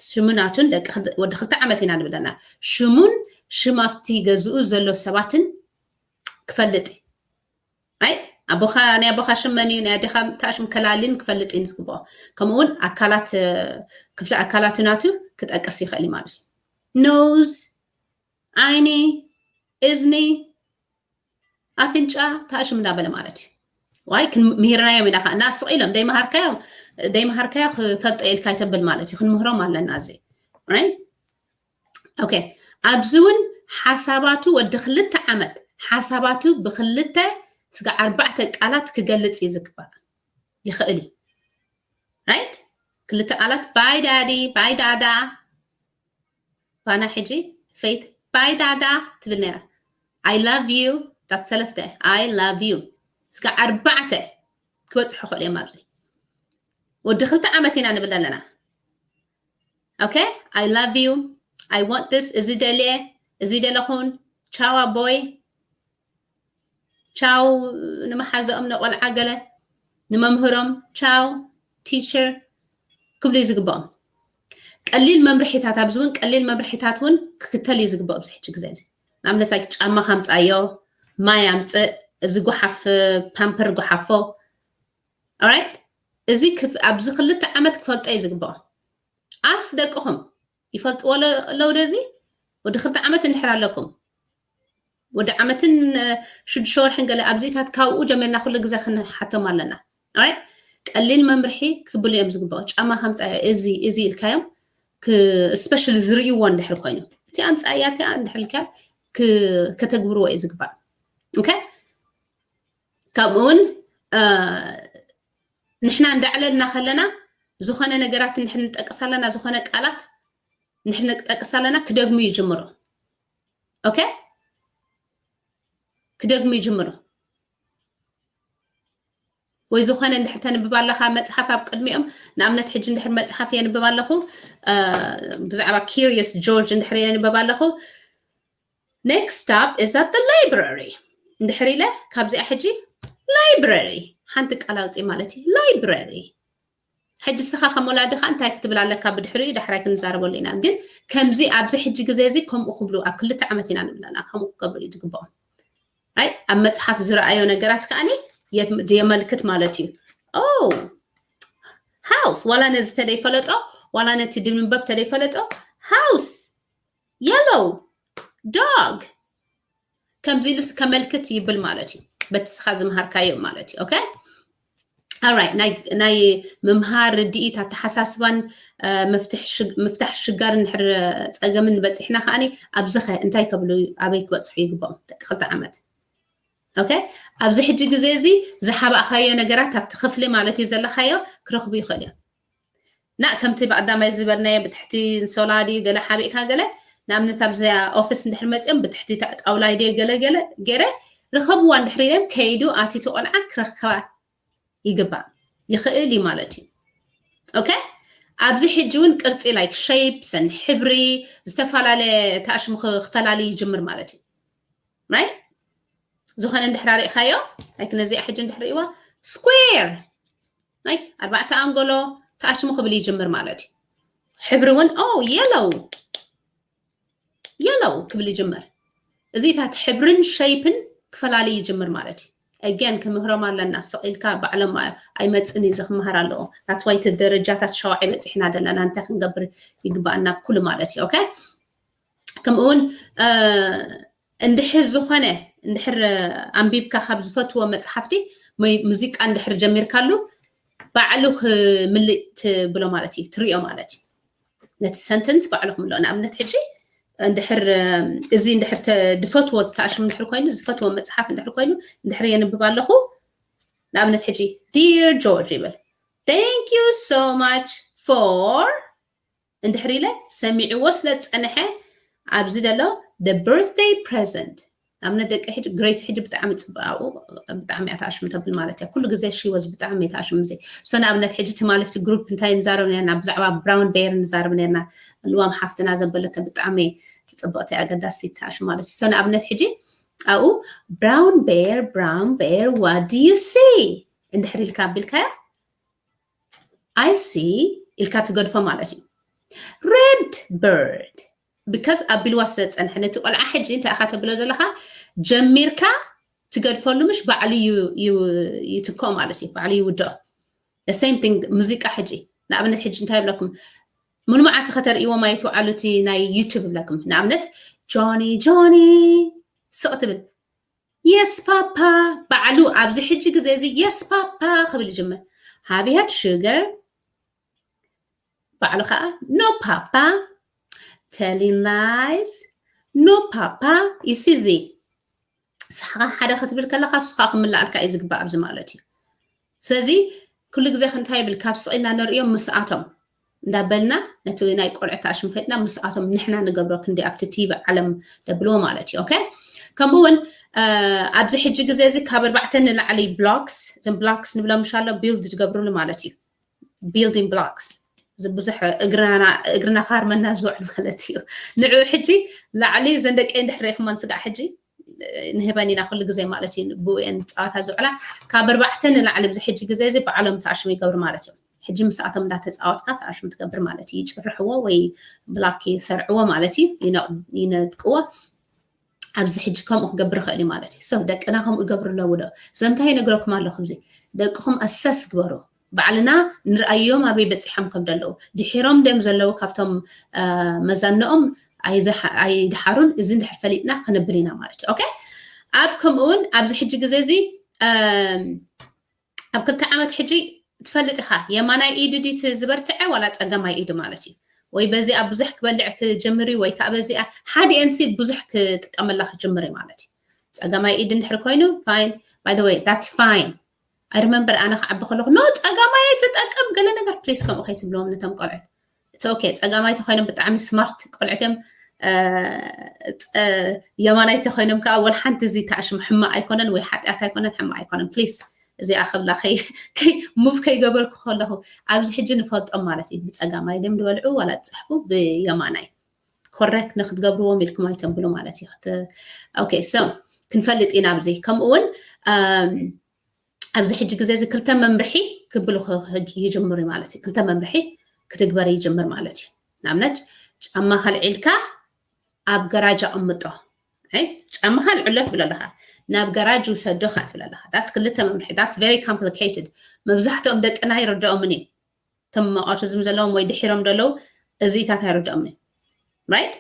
ሽሙናቱን ደቂ ወዲ ክልተ ዓመት ኢና ንብለና ሽሙን ሽም ኣብቲ ገዝኡ ዘሎ ሰባትን ክፈልጥ ኣይ ኣቦኻ ናይ ኣቦኻ ሽም መን እዩ ናይ ኣዴኻ ታሽም ከላሊን ክፈልጥ እዩ ዝግብኦ ከምኡውን ኣካላት ክፍሊ ኣካላቱ ናቱ ክጠቅስ ይኽእል ማለት እዩ ኖዝ ዓይኒ እዝኒ ኣፍንጫ ታሽም እንዳበለ ማለት እዩ ዋይ ምሂርናዮም ኢና ከዓ እናስቕ ኢሎም ደይመሃርካዮ ደይመሃርካዮ ክፈልጦ ኢልካ ይተብል ማለት እዩ ክንምህሮም ኣለና እዚ okay ኣብዚ እውን ሓሳባቱ ወዲ ክልተ ዓመት ሓሳባቱ ብክልተ ስጋ ኣርባዕተ ቃላት ክገልፅ እዩ ዝግባእ ይኽእል እዩ right ክልተ ቃላት bye daddy bye dada ባና ሕጂ ፈይት bye dada ትብል ነራ I love you ታት ሰለስተ I love you ስጋ ኣርባዕተ ክበፅሑ ክእል እዮም ኣብዚ ወዲ ክልተ ዓመት ኢና ንብል ዘለና okay I love you I want this እዚ ደልየ እዚ ደለኹን ቻው ኣቦይ ቻው ንመሓዘኦም ንቆልዓ ገለ ንመምህሮም ቻው teacher ክብሉ እዩ ዝግብኦም ቀሊል መምርሒታት ኣብዚ እውን ቀሊል መምርሒታት እውን ክክተል እዩ ዝግብኦ ኣብዚ ሕጂ ግዜ እዚ ንኣብነት like ጫማ ካምፃዮ ማይ ኣምፅእ እዚ ጉሓፍ pamper ጉሓፎ right እዚ ኣብዚ ክልተ ዓመት ክፈልጦ እዩ ዝግብኦ ኣስ ደቅኹም ይፈልጥዎ ኣለዉ ደዚ ወዲ ክልተ ዓመት እንድሕር ኣለኩም ወዲ ዓመትን ሽዱሽተ ወርሕን ገለ ኣብዚታት ካብኡ ጀሚርና ኩሉ ግዜ ክንሓቶም ኣለና right ቀሊል መምርሒ ክብሉ እዮም ዝግብኦ ጫማ ከምፃዮ እዚ እዚ ኢልካዮም especially ዝርእይዎ እንድሕር ኮይኑ እቲ ኣምፃያ እቲ እንድሕር ኢልካ ከተግብርዎ እዩ ዝግባእ okay ከምኡውን ንሕና እንዳዕለልና ከለና ዝኾነ ነገራት እንድሕር ንጠቅስ ኣለና ዝኾነ ቃላት እንድሕር ንጠቅስ ኣለና ክደግሙ ይጅምሩ okay ክደግሙ ይጅምሩ። ወይ ዝኾነ እንድሕር ተንብብ ኣለኻ መፅሓፍ ኣብ ቅድሚኦም፣ ንኣብነት ሕጂ እንድሕር መፅሓፍ የንብብ ኣለኹ፣ እ፣ ብዛዕባ Curious George እንድሕር የንብብ ኣለኹ፣ next stop is at the library እንድሕር ኢለ ካብዚኣ ሕጂ library ሓንቲ ቃል ኣውፅእ ማለት እዩ። Library ሕጂ እስኻ ከም ወላዲ ኸዓ እንታይ ክትብል ኣለካ? ብድሕሪኡ ዳሕራይ ክንዛረበሉ ኢና። ግን ከምዚ ኣብዚ ሕጂ ግዜ እዚ ከምኡ ክብሉ ኣብ ክልተ ዓመት ኢና ንብል ኣለና። ከምኡ ክገብሩ እዩ ዝግብኦም። ኣይ ኣብ መፅሓፍ ዝረኣዮ ነገራት ከዓኒ የት- የመልክት ማለት እዩ። ኦ house ዋላ ነዚ ተደይፈለጦ ዋላ ነቲ ድምንበብ ተደይፈለጦ house yellow dog ከምዚ ኢሉስ ከመልክት ይብል ማለት እዩ። በቲ ስኻ ዝምሃርካዮ ማለት እዩ። Okay alright ናይ ናይ ምምሃር ርድኢት ኣተሓሳስባን እ፣ ምፍትሕ ሽግ- ምፍታሕ ሽጋር እንድሕር ጸገምን በጺሕና ከዓኒ ኣብዝኸ እንታይ ከብሉ ኣበይ ክበጽሑ ይግብኦም ደቂ ክልተ ዓመት? Okay ኣብዚ ሕጂ ግዜ እዚ ዝሓባእካዮ ነገራት ኣብቲ ክፍሊ ማለት እዩ ዘለካዮ ክረኽቡ ይኽእሉ እዮም። ና ከምቲ ብቀዳማይ ዝበልናዮ ብትሕቲ እንሶላ ድዩ ገለ ሓቢእካ ገለ ንኣብነት ኣብዚኣ ኦፊስ እንድሕር መፂኦም ብትሕቲ ጣውላይ ድዩ ገለ ገለ ገይረ ርኸብዋ እንድሕር ኢሎም ከይዱ ኣቲቲ ቆልዓ ክረከባ ይግባእ ይኽእል እዩ ማለት እዩ። Okay ኣብዚ ሕጂ እውን ቅርፂ like shapes and ሕብሪ ዝተፈላለየ ተኣሽሙ ክፈላለ ይጅምር ማለት እዩ። Right ዝኾነ እንድሕር ኣሪእካዮ like ነዚኣ ሕጂ እንድሕር ርእይዋ square like ኣርባዕተ ኣንጎሎ ተኣሽሙ ክብል ይጅምር ማለት እዩ። ሕብሪ እውን ኦ yellow yellow ክብል ይጅምር። እዚታት ሕብርን shape ን ክፈላለ ይጅምር ማለት እዩ። Again ክምህሮም ኣለና ስቕ ኢልካ ባዕሎም ኣይመፅን እዩ ዝክምሃር ኣለዎ። That's why እቲ ደረጃታት ሸውዓይ በፂሕና ዘለና እንታይ ክንገብር ይግባኣና ኩሉ ማለት እዩ። Okay ከምኡ እውን እ፣ እንድሕር ዝኾነ እንድሕር ኣንቢብካ ካብ ዝፈትዎ መፅሓፍቲ ወይ ሙዚቃ እንድሕር ጀሚርካሉ ባዕሉ ክምልእ ትብሎ ማለት እዩ ትሪኦ ማለት እዩ። ነቲ sentence ባዕሉ ክምልኦ ንኣብነት ሕጂ እንድሕር እዚ እንድሕር ዝፈትዎ ተኣሽሙ እንድሕር ኮይኑ ዝፈትዎ መፅሓፍ እንድሕር ኮይኑ እንድሕር የንብብ ኣለኹ ንኣብነት ሕጂ Dear George ይብል Thank you so much for እንድሕር ኢለ ሰሚዕዎ ስለ ዝፀንሐ ኣብዚ ዘሎ the birthday present ንኣብነት ደቂ ሕጂ ግሬስ ሕጂ ብጣዕሚ ፅቡቅ ኣብኡ ብጣዕሚ እያ ተኣሽሙ ተብል ማለት እያ ኩሉ ግዜ she was ብጣዕሚ እየ ተኣሽሙ ዜ so ንኣብነት ሕጂ ትማሊ ኣብቲ ግሩፕ እንታይ ንዛረብ ነርና ብዛዕባ brown bear ንዛረብ ነርና ልዋም ሓፍትና ዘበለተ ብጣዕሚ ፅብቅቲ ኣገዳሲ ተኣሽሙ ማለት እዩ so ንኣብነት ሕጂ ኣብኡ brown bear brown bear what do you see እንድሕር ኢልካ ኣቢልካዮ I see ኢልካ ትገድፎ ማለት እዩ። Red bird because ኣቢልዋ ስለ ዝፀንሐ ነቲ ቆልዓ ሕጂ እንታይ ኢኻ ተብሎ ዘለኻ ጀሚርካ ትገድፈሉ ምሽ ባዕሉ ይትክኦ ማለት እዩ። ባዕሉ ይውድኦ። Same thing ሙዚቃ ሕጂ ንኣብነት ሕጂ እንታይ ይብለኩም ሙሉመዓልቲ ከተርእይዎም ኣይትውዓሉ እቲ ናይ YouTube ይብለኩም ንኣብነት ጆኒ ጆኒ ስቕ ትብል Yes papa ባዕሉ ኣብዚ ሕጂ ግዜ እዚ yes papa ክብል ይጅምር Have you had sugar ባዕሉ ከዓ no papa Telling lies no papa you see እዚ ንስኻ ሓደ ክትብል ከለካ ንስኻ ክምልኣልካ እዩ ዝግባእ ኣብዚ ማለት እዩ ስለዚ ኩሉ ግዜ ክንታይ ይብል ካብ ስቕ ኢልና ንርእዮም ምስኣቶም እንዳበልና ነቲ ናይ ቆልዑ ተኣሽሙ ፈሊጥና ምስኣቶም ንሕና ንገብሮ ክንዲ ኣብቲ ቲቪ ዓለም ደብልዎ ማለት እዩ okay ከምኡ እውን ኣብዚ ሕጂ ግዜ እዚ ካብ ኣርባዕተ ንላዕሊ blocks እዞም blocks ንብሎም ምሻሎ build ዝገብርሉ ማለት እዩ building blocks ብዙሕ እግርና ካርመና ዝውዕል ማለት እዩ ንዑ ሕጂ ላዕሊ ዘን ደቂ እንድሕር ርኢኹመን ስጋዕ ሕጂ ንህበን ኢና ኩሉ ግዜ ማለት እዩ ብኡ እየን ዝፃወታ ዝውዕላ ካብ ኣርባዕተ ንላዕሊ ኣብዚ ሕጂ ግዜ እዚ ባዕሎም ተኣሽሙ ይገብሩ ማለት እዮም ሕጂ ምስኣቶም እንዳተፃወትካ ተኣሽሙ ትገብር ማለት እዩ ይጭርሕዎ ወይ block ይሰርዕዎ ማለት እዩ ይነድቅዎ ኣብዚ ሕጂ ከምኡ ክገብር ይኽእል እዩ ማለት እዩ so ደቅና ከምኡ ይገብሩ ኣለዉ ዶ ስለምንታይ ይነግረኩም ኣለኹ እዚ ደቅኹም assess ግበሩ ባዕልና ንርኣዮም ኣበይ በፂሖም ከም ዘለዉ ድሒሮም ደም ዘለዉ ካብቶም መዛንኦም ኣይድሓሩን እዚ እንድሕር ፈሊጥና ክነብል ኢና ማለት እዩ okay ኣብ ከምኡ እውን ኣብዚ ሕጂ ግዜ እዚ ኣብ ክልተ ዓመት ሕጂ ትፈልጥ ኢኻ የማናይ ኢዱ ድዩ ዝበርትዐ ዋላ ፀገማይ ኢዱ ማለት እዩ ወይ በዚኣ ብዙሕ ክበልዕ ክጀምር እዩ ወይ ከዓ በዚኣ ሓደ ኤንሲ ብዙሕ ክጥቀመላ ክጀምር እዩ ማለት እዩ ፀገማይ ኢድ እንድሕር ኮይኑ fine by the way that's fine I remember ኣነ ክዓቢ ከለኹ no ፀጋማይ ትጠቀም ገለ ነገር please ከምኡ ከይትብልዎም ነቶም ቆልዑት it's okay ፀጋማይ ተኮይኖም ብጣዕሚ smart ቆልዑት እዮም የማናይቲ ኮይኖም ከዓ ወላ ሓንቲ እዚ ተኣሽሙ ሕማቅ ኣይኮነን ወይ ሓጢኣት ኣይኮነን፣ ሕማቅ ኣይኮነን። ፕሊስ እዚኣ ክብላ ሙቭ ከይገበርኩ ከለኹ ኣብዚ ሕጂ ንፈልጦም ማለት እዩ። ብፀጋማይ ድም ዝበልዑ ዋላ ዝፅሕፉ ብየማናይ ኮረክት ንክትገብርዎም ኢልኩም ኣይተንብሉ ማለት እዩ። ኦኬ ሶ ክንፈልጥ ኢና ኣብዚ። ከምኡ እውን ኣብዚ ሕጂ ግዜ እዚ ክልተ መምርሒ ክብሉ ይጅምሩ ማለት እዩ። ክልተ መምርሒ ክትግበር ይጅምር ማለት እዩ። ንኣብነት ጫማ ከልዒልካ ኣብ ገራጅ ኣቐምጦ። ጫማኻ ልዕሎ ትብል ኣለኻ፣ ናብ ገራጅ ውሰዶ ካ ትብል ኣለኻ። ዳትስ ክልተ መምርሒ። ዳትስ ቨሪ ኮምፕሊኬትድ። መብዛሕትኦም ደቅና ይርድኦምን እዩ። እቶም ኦቲዝም ዘለዎም ወይ ድሒሮም ዘለዉ እዚታት ኣይርድኦምን እዩ። ራይት?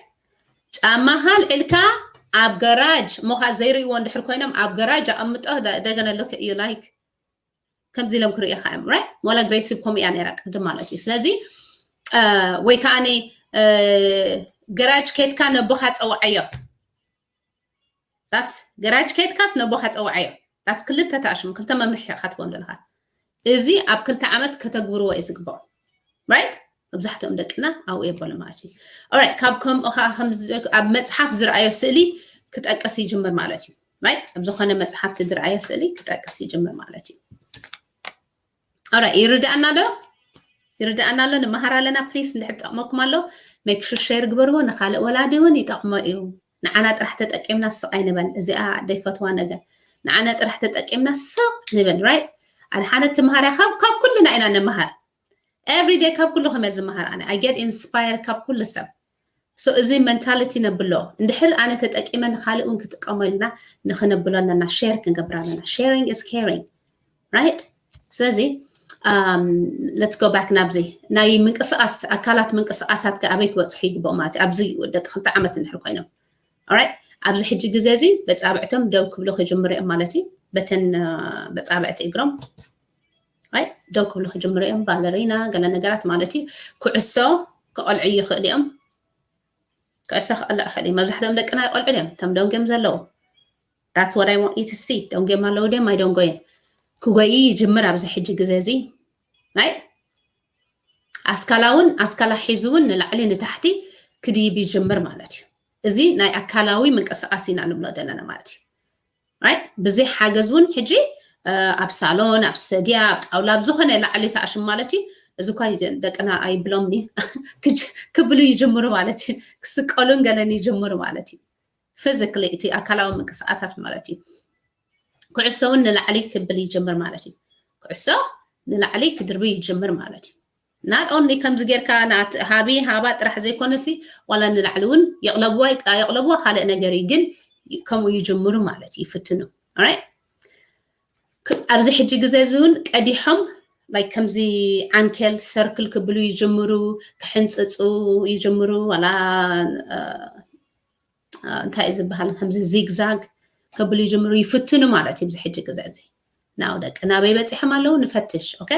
ጫማኻ ልዕልካ ኣብ ገራጅ እሞ ካ ዘይርእይዎ እንድሕር ኮይኖም ኣብ ገራጅ ኣቐምጦ ደገነ ሎክ እዩ ላይክ ከምዚ ኢሎም ክርእኻ እዮም። ራይት? ዋላ ግሬሲ ከምኡ እያ ነይራ ቅድም ማለት እዩ። ስለዚ ወይ ከዓኒ ገራጅ ኬድካ ነቦኻ ፀውዓዮ። ዳትስ ገራጅ ኬድካስ ነቦኻ ፀውዓዮ። ዳትስ ክልተ ተኣሽሙ ክልተ መምርሒ ኢኻ ትቦም ዘለኻ። እዚ ኣብ ክልተ ዓመት ከተግብርዎ እዩ ዝግባኦ። ራይት? መብዛሕትኦም ደቅና ኣብኡ የበሉ ማለት እዩ። ኦራይት፣ ካብ ከምኡ ከዓ ኣብ መፅሓፍ ዝረኣዮ ስእሊ ክጠቅስ ይጅምር ማለት እዩ። ራይት? ኣብ ዝኾነ መፅሓፍቲ ዝረኣዮ ስእሊ ክጠቅስ ይጅምር ማለት እዩ። ኦራይት፣ ይርዳእና ዶ? ይርዳእና ኣሎ? ንመሃር ኣለና። ፕሊስ እንድሕር ጠቕመኩም ኣሎ ሜክ ሹር ሼር ግበርዎ። ንካልእ ወላዲ እውን ይጠቕሞ እዩ። ንዓና ጥራሕ ተጠቂምና ስቕ ኣይንበል። እዚኣ ደይፈትዋ ነገር። ንዓና ጥራሕ ተጠቂምና ስቕ ንበል። ራይት? ኣድሓነት ትምሃር እያ። ካብ ካብ ኩልና ኢና ንመሃር። ኤቭሪ ዴይ ካብ ኩልኹም እየ ዝመሃር ኣነ። ኣይ ጌት ኢንስፓየር ካብ ኩሉ ሰብ። ሶ እዚ መንታሊቲ ነብሎ። እንድሕር ኣነ ተጠቂመ ንካልእ እውን ክጥቀሞ ኢልና ንክነብሎ ኣለና። ሼር ክንገብር ኣለና። ሼሪንግ ኢዝ ኬሪንግ። ራይት? ስለዚ ሌትስ ጎ ባክ ናብዚ ናይ ምንቅስቃስ ኣካላት ምንቅስቃሳት ከ ኣበይ ክበፅሑ ይግብኦ ማለት እዩ። ኣብዚ ደቂ ክልተ ዓመት እንድሕር ኮይኖም ኦራይት፣ ኣብዚ ሕጂ ግዜ እዚ በፃብዕቶም ደው ክብሉ ክጅምሩ እዮም ማለት እዩ። በተን በፃብዕቲ እግሮም ራይት ደው ክብሉ ክጅምሩ እዮም። ባለሪና ገለ ነገራት ማለት እዩ። ኩዕሶ ክቆልዑ ይኽእሉ እዮም። ኩዕሶ ክቆልዑ ይኽእሉ እዮም። መብዛሕትኦም ደቅና ይቆልዑ እዮም። እቶም ደንጎም ዘለዉ that's what I want you to see። ደንጎም ኣለዉ ድዮም ኣይደንጎየን ክጎይ ይጅምር ኣብዚ ሕጂ ግዜ እዚ ራይት ኣስካላ እውን ኣስካላ ሒዙ እውን ንላዕሊ ንታሕቲ ክድይብ ይጅምር ማለት እዩ። እዚ ናይ ኣካላዊ ምንቅስቃስ ኢና ንብሎ ዘለና ማለት እዩ። ራይት ብዘይ ሓገዝ እውን ሕጂ ኣብ ሳሎን ኣብ ሰድያ ኣብ ጣውላ ኣብ ዝኾነ ላዕሊ ተኣሽም ማለት እዩ። እዚ እኳ ደቅና ኣይብሎም ክብሉ ይጅምሩ ማለት እዩ። ክስቀሉን ገለን ይጅምሩ ማለት እዩ። ፊዚካሊ እቲ ኣካላዊ ምንቅስቃሳት ማለት እዩ። ኩዕሶ እውን ንላዕሊ ክብል ይጅምር ማለት እዩ። ኩዕሶ ንላዕሊ ክድርቢ ይጅምር ማለት እዩ። ናት ኦንሊ ከምዚ ጌርካ ሃቢ ሃባ ጥራሕ ዘይኮነሲ ዋላ ንላዕሊ እውን የቕለብዋ የቕለብዋ ካልእ ነገር እዩ። ግን ከምኡ ይጅምሩ ማለት እዩ። ይፍትኑ ራይት ኣብዚ ሕጂ ግዜ እዚ እውን ቀዲሖም ላይክ ከምዚ ዓንኬል ሰርክል ክብሉ ይጅምሩ፣ ክሕንፅፁ ይጅምሩ። ዋላ እንታይ እዩ ዝበሃል ከምዚ ዚግዛግ ከብሉ ይጅምሩ ይፍትኑ ማለት እዩ። ኣብዚ ሕጂ ግዜ እዚ ናው ደቂ ናበይ በፂሖም ኣለዉ ንፈትሽ። ኦኬ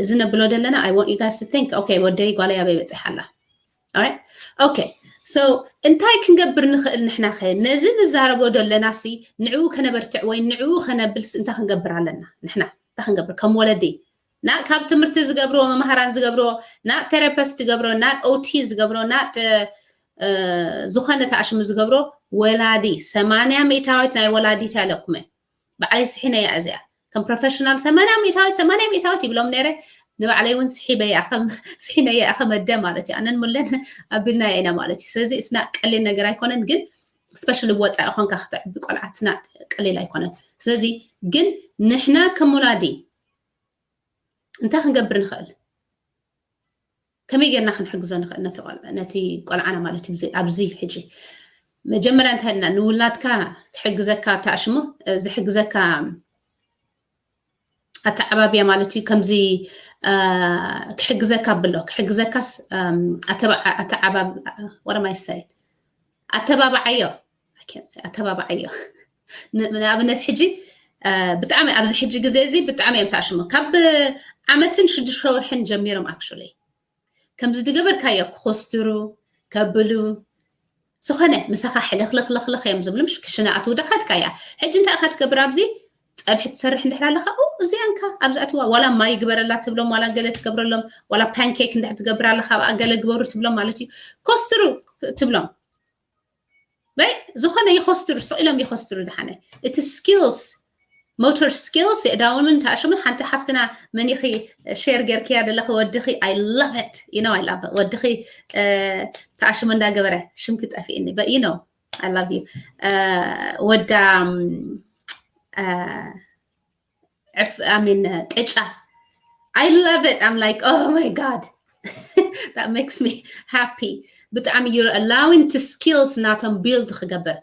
እዚ ነብሎ ዘለና I want you guys to think okay ወደይ ጓለይ ኣበይ በፂሓ ኣላ። ኦኬ so እንታይ ክንገብር ንኽእል ንሕና ኸ ነዚ ንዛረቦ ዘለና ሲ ንዕኡ ከነበርትዕ ወይ ንዕኡ ከነብልስ እንታይ ክንገብር ኣለና ንሕና እንታይ ክንገብር ከም ወለዲ ናብ ካብ ትምህርቲ ዝገብርዎ መምሃራን ዝገብርዎ ናብ ቴራፒስት ዝገብሮ ናብ ኦቲ ዝገብሮ ናብ ዝኾነ ተኣሽሙ ዝገብሮ ወላዲ ሰማንያ ሚእታዊት ናይ ወላዲት ያለኩመ ባዕለይ ስሒነያ እዚኣ ከም ፕሮፌሽናል ሰማንያ ሚእታዊት ሰማንያ ሚእታዊት ይብሎም ነይረ ንባዕለይ እውን ስሒበያ ከም ስሒነያ ከም ኣደ ማለት እዩ ኣነን ሙለን ኣቢልና ኢና ማለት እዩ ስለዚ it's not ቀሊል ነገር ኣይኮነን ግን ስፔሻሊ ወፃኢ ኮንካ ክተዕቢ ቆልዓትና ቀሊል ኣይኮነን ስለዚ ግን ንሕና ከም ወላዲ እንታይ ክንገብር ንኽእል? ከመይ ጌርና ክንሕግዞ ንኽእል ነቲ ቆልዓና ማለት እዩ? ኣብዚ ሕጂ መጀመርያ እንታይ ኢልና ንውላድካ ክሕግዘካ ተኣሽሙ ዝሕግዘካ ኣተዓባብያ ማለት እዩ። ከምዚ ክሕግዘካ ብሎ ክሕግዘካስ ኣተዓባብ ወረማይሳይ ኣተባባዓዮ ኣተባባዓዮ ንኣብነት ሕጂ ብጣዕሚ ኣብዚ ሕጂ ግዜ እዚ ብጣዕሚ እዮም ተኣሽሙ ካብ ዓመትን ሽዱሽተ ወርሕን ጀሚሮም ኣክሹሊ ከምዚ ዝገበርካዮ ክኮስትሩ ከብሉ ዝኾነ ምሳኻ ሕልኽልኽልኽልኽ እዮም ዝብሉ ምሽ ክሽነ ኣትው ደኸትካ እያ ሕጂ እንታይ ኢኻ ትገብር ኣብዚ ፀብሒ ትሰርሕ እንድሕር ኣለኻ እዚኣንካ ኣብዚ ኣትዋ ዋላ ማይ ግበረላ ትብሎም ዋላ ገለ ትገብረሎም ዋላ ፓንኬክ እንድሕር ትገብር ኣለኻ ኣብኣ ገለ ግበሩ ትብሎም ማለት እዩ ኮስትሩ ትብሎም በይ ዝኾነ ይኸስትሩ፣ ስቕ ኢሎም ይኸስትሩ። ደሓነ እቲ skills፣ motor skills የእዳውምን ተኣሽሙን። ሓንቲ ሓፍትና መኒኺ ሼር ጌርክያ ዘለኺ ወድኺ፣ I love it፣ you know I love it። ወድኺ ተኣሽሙ እንዳገበረ፣ ሽምኪ ጠፊእኒ፣ but you know I love you። ወዳ ዕፍ I mean ቅጫ፣ I love it። I'm like, oh my God, that makes me happy። ብጣዕሚ you're allowing to skills ናቶም build ክገብር፣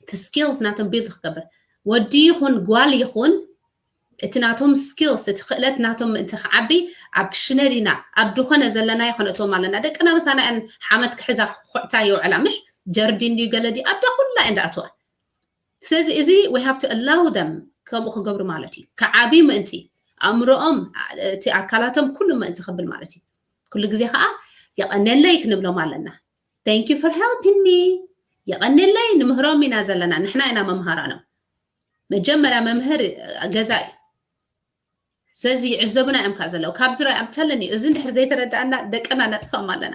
to skills ናቶም build ክገብር። ወዲ ይኹን ጓል ይኹን፣ እቲ ናቶም skills፣ እቲ ክእለት ናቶም ምእንቲ ክዓቢ፣ ኣብ ክሽነ ዲና፣ ኣብ ድኾነ ዘለና ይኾነ እትዎም ኣለና። ደቅና ምሳና እን ሓመት ክሕዛ ኩዕታ ይውዕላ፣ ምሽ ጀርዲን ድዩ ገለ ድዩ፣ ኣብዳ ኩላ እን ኣትዋ። ስለዚ እዚ we have to allow them ከምኡ ክገብሩ ማለት እዩ። ክዓብዩ ምእንቲ፣ ኣእምሮኦም፣ እቲ ኣካላቶም ኩሉ ምእንቲ ክብል ማለት እዩ። ኩሉ ግዜ ከዓ የቐነለይ ክንብሎም ኣለና። Thank you for helping me። የቐነለይ፣ ንምህሮም ኢና ዘለና፣ ንሕና ኢና መምሃራኖም። መጀመርያ መምህር ገዛ እዩ። ስለዚ ይዕዘቡና እዮም ከዓ ዘለዉ። ካብ ዝረኣዩ፣ I'm telling you፣ እዚ እንድሕር ዘይተረዳእና ደቅና ነጥፍኦም ኣለና።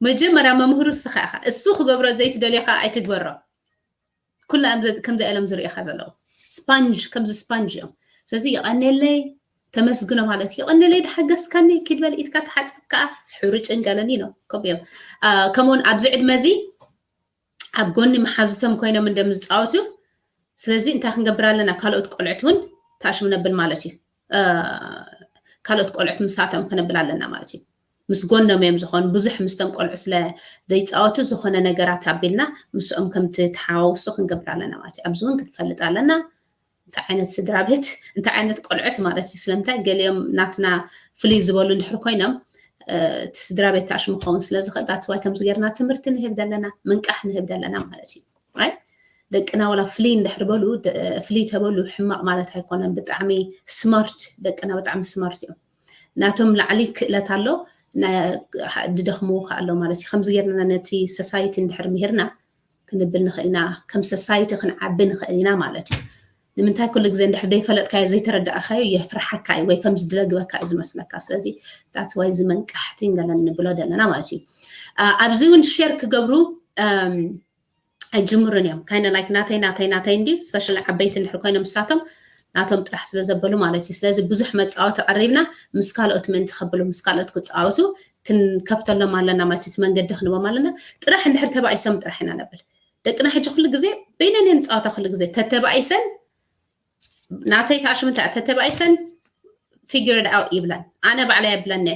መጀመርያ መምህሩ እስኻ ኢኻ። እሱ ክገብሮ ዘይትደልዮ ከዓ ኣይትግበሮ። ኩላ እዮም ዘ-፣ ከምዚ ኢሎም ዝርእኻ ዘለዉ። ስፓንጅ፣ ከምዚ ስፓንጅ እዮም። ስለዚ የቐኔለይ፣ ተመስግኖ ማለት እዩ። የቐኔለይ፣ ድሓገዝካኒ፣ ኪድ በል ኢድካ ተሓጸብ ከዓ፣ ሕሩጭን ገለን እዩ ነው። ከምኡ እዮም። አ፣ ከምኡውን ኣብዚ ዕድመ እዚ ኣብ ጎኒ መሓዙቶም ኮይኖም እንደም ዝጻወቱ፣ ስለዚ እንታይ ክንገብር ኣለና? ካልኦት ቆልዑት እውን ታሽም ነብል ማለት እዩ። አ፣ ካልኦት ቆልዑት ምሳቶም ክነብል ኣለና ማለት እዩ። ምስ ጎኖም እዮም ዝኾኑ። ብዙሕ ምስቶም ቆልዑ ስለ ዘይጻወቱ፣ ዝኾነ ነገራት ኣቢልና ምስኦም ከም ትተሓዋውሱ ክንገብር ኣለና ማለት እዩ። ኣብዚ እውን ክትፈልጥ ኣለና። እንታይ ዓይነት ስድራ ቤት፣ እንታይ ዓይነት ቆልዑት ማለት እዩ። ስለምንታይ ገሊኦም ናትና ፍልይ ዝበሉ እንድሕር ኮይኖም፣ እ፣ እቲ ስድራ ቤት ታሽም ክኸውን ስለ ዝኽእል፣ that's why ከምዚ ጌርና ትምህርቲ ንህብ ዘለና፣ ምንቃሕ ንህብ ዘለና ማለት እዩ። ራይት? ደቅና ዋላ ፍልይ እንድሕር በሉ፣ ደ-፣ ፍልይ ተበሉ ሕማቕ ማለት ኣይኮነን። ብጣዕሚ ስማርት፣ ደቅና ብጣዕሚ ስማርት እዮም። ናቶም ላዕሊ ክእለት ኣሎ፣ ና-፣ ድደኽምዎ ከኣ ኣሎ ማለት እዩ። ከምዚ ጌርና ነቲ ሶሳይቲ እንድሕር ምሂርና ክንብል ንኽእል ኢና፣ ከም ሶሳይቲ ክንዓቢ ንኽእል ኢና ማለት እዩ። ንምንታይ ኩሉ ግዜ እንድሕር ዘይፈለጥካዮ፣ ዘይተረዳእካዮ የፍርሓካ እዩ ወይ ከም ዝድለግበካ እዩ ዝመስለካ። ስለዚ that's why እዚ መንቃሕቲ ገለን ንብሎ ዘለና ማለት እዩ። አ፣ ኣብዚ እውን ሼር ክገብሩ፣ እም፣ ኣይጅምሩን እዮም። ካይነ ላይክ ናተይ፣ ናተይ፣ ናተይ እንድዩ። ስፔሻሊ ዓበይቲ እንድሕር ኮይኖም ንሳቶም ናቶም ጥራሕ ስለ ዘበሉ ማለት እዩ። ስለዚ ብዙሕ መጻወቲ ቀሪብና ምስ ካልኦት ምእንቲ ከብሉ፣ ምስ ካልኦት ክጻወቱ ክንከፍተሎም ኣለና ማለት እዩ። እቲ መንገዲ ክንቦም ኣለና። ጥራሕ እንድሕር ተባኢሶም ጥራሕ ኢና ነብል። ደቅና ሕጂ ኩሉ ግዜ በይነን እየን ዝጻወታ ኩሉ ግዜ። ተተባኢሰን ናተይ ተኣሽሙ እንታይ ተተባኢሰን figure it out ይብለን። ኣነ ባዕለይ የብለኒ።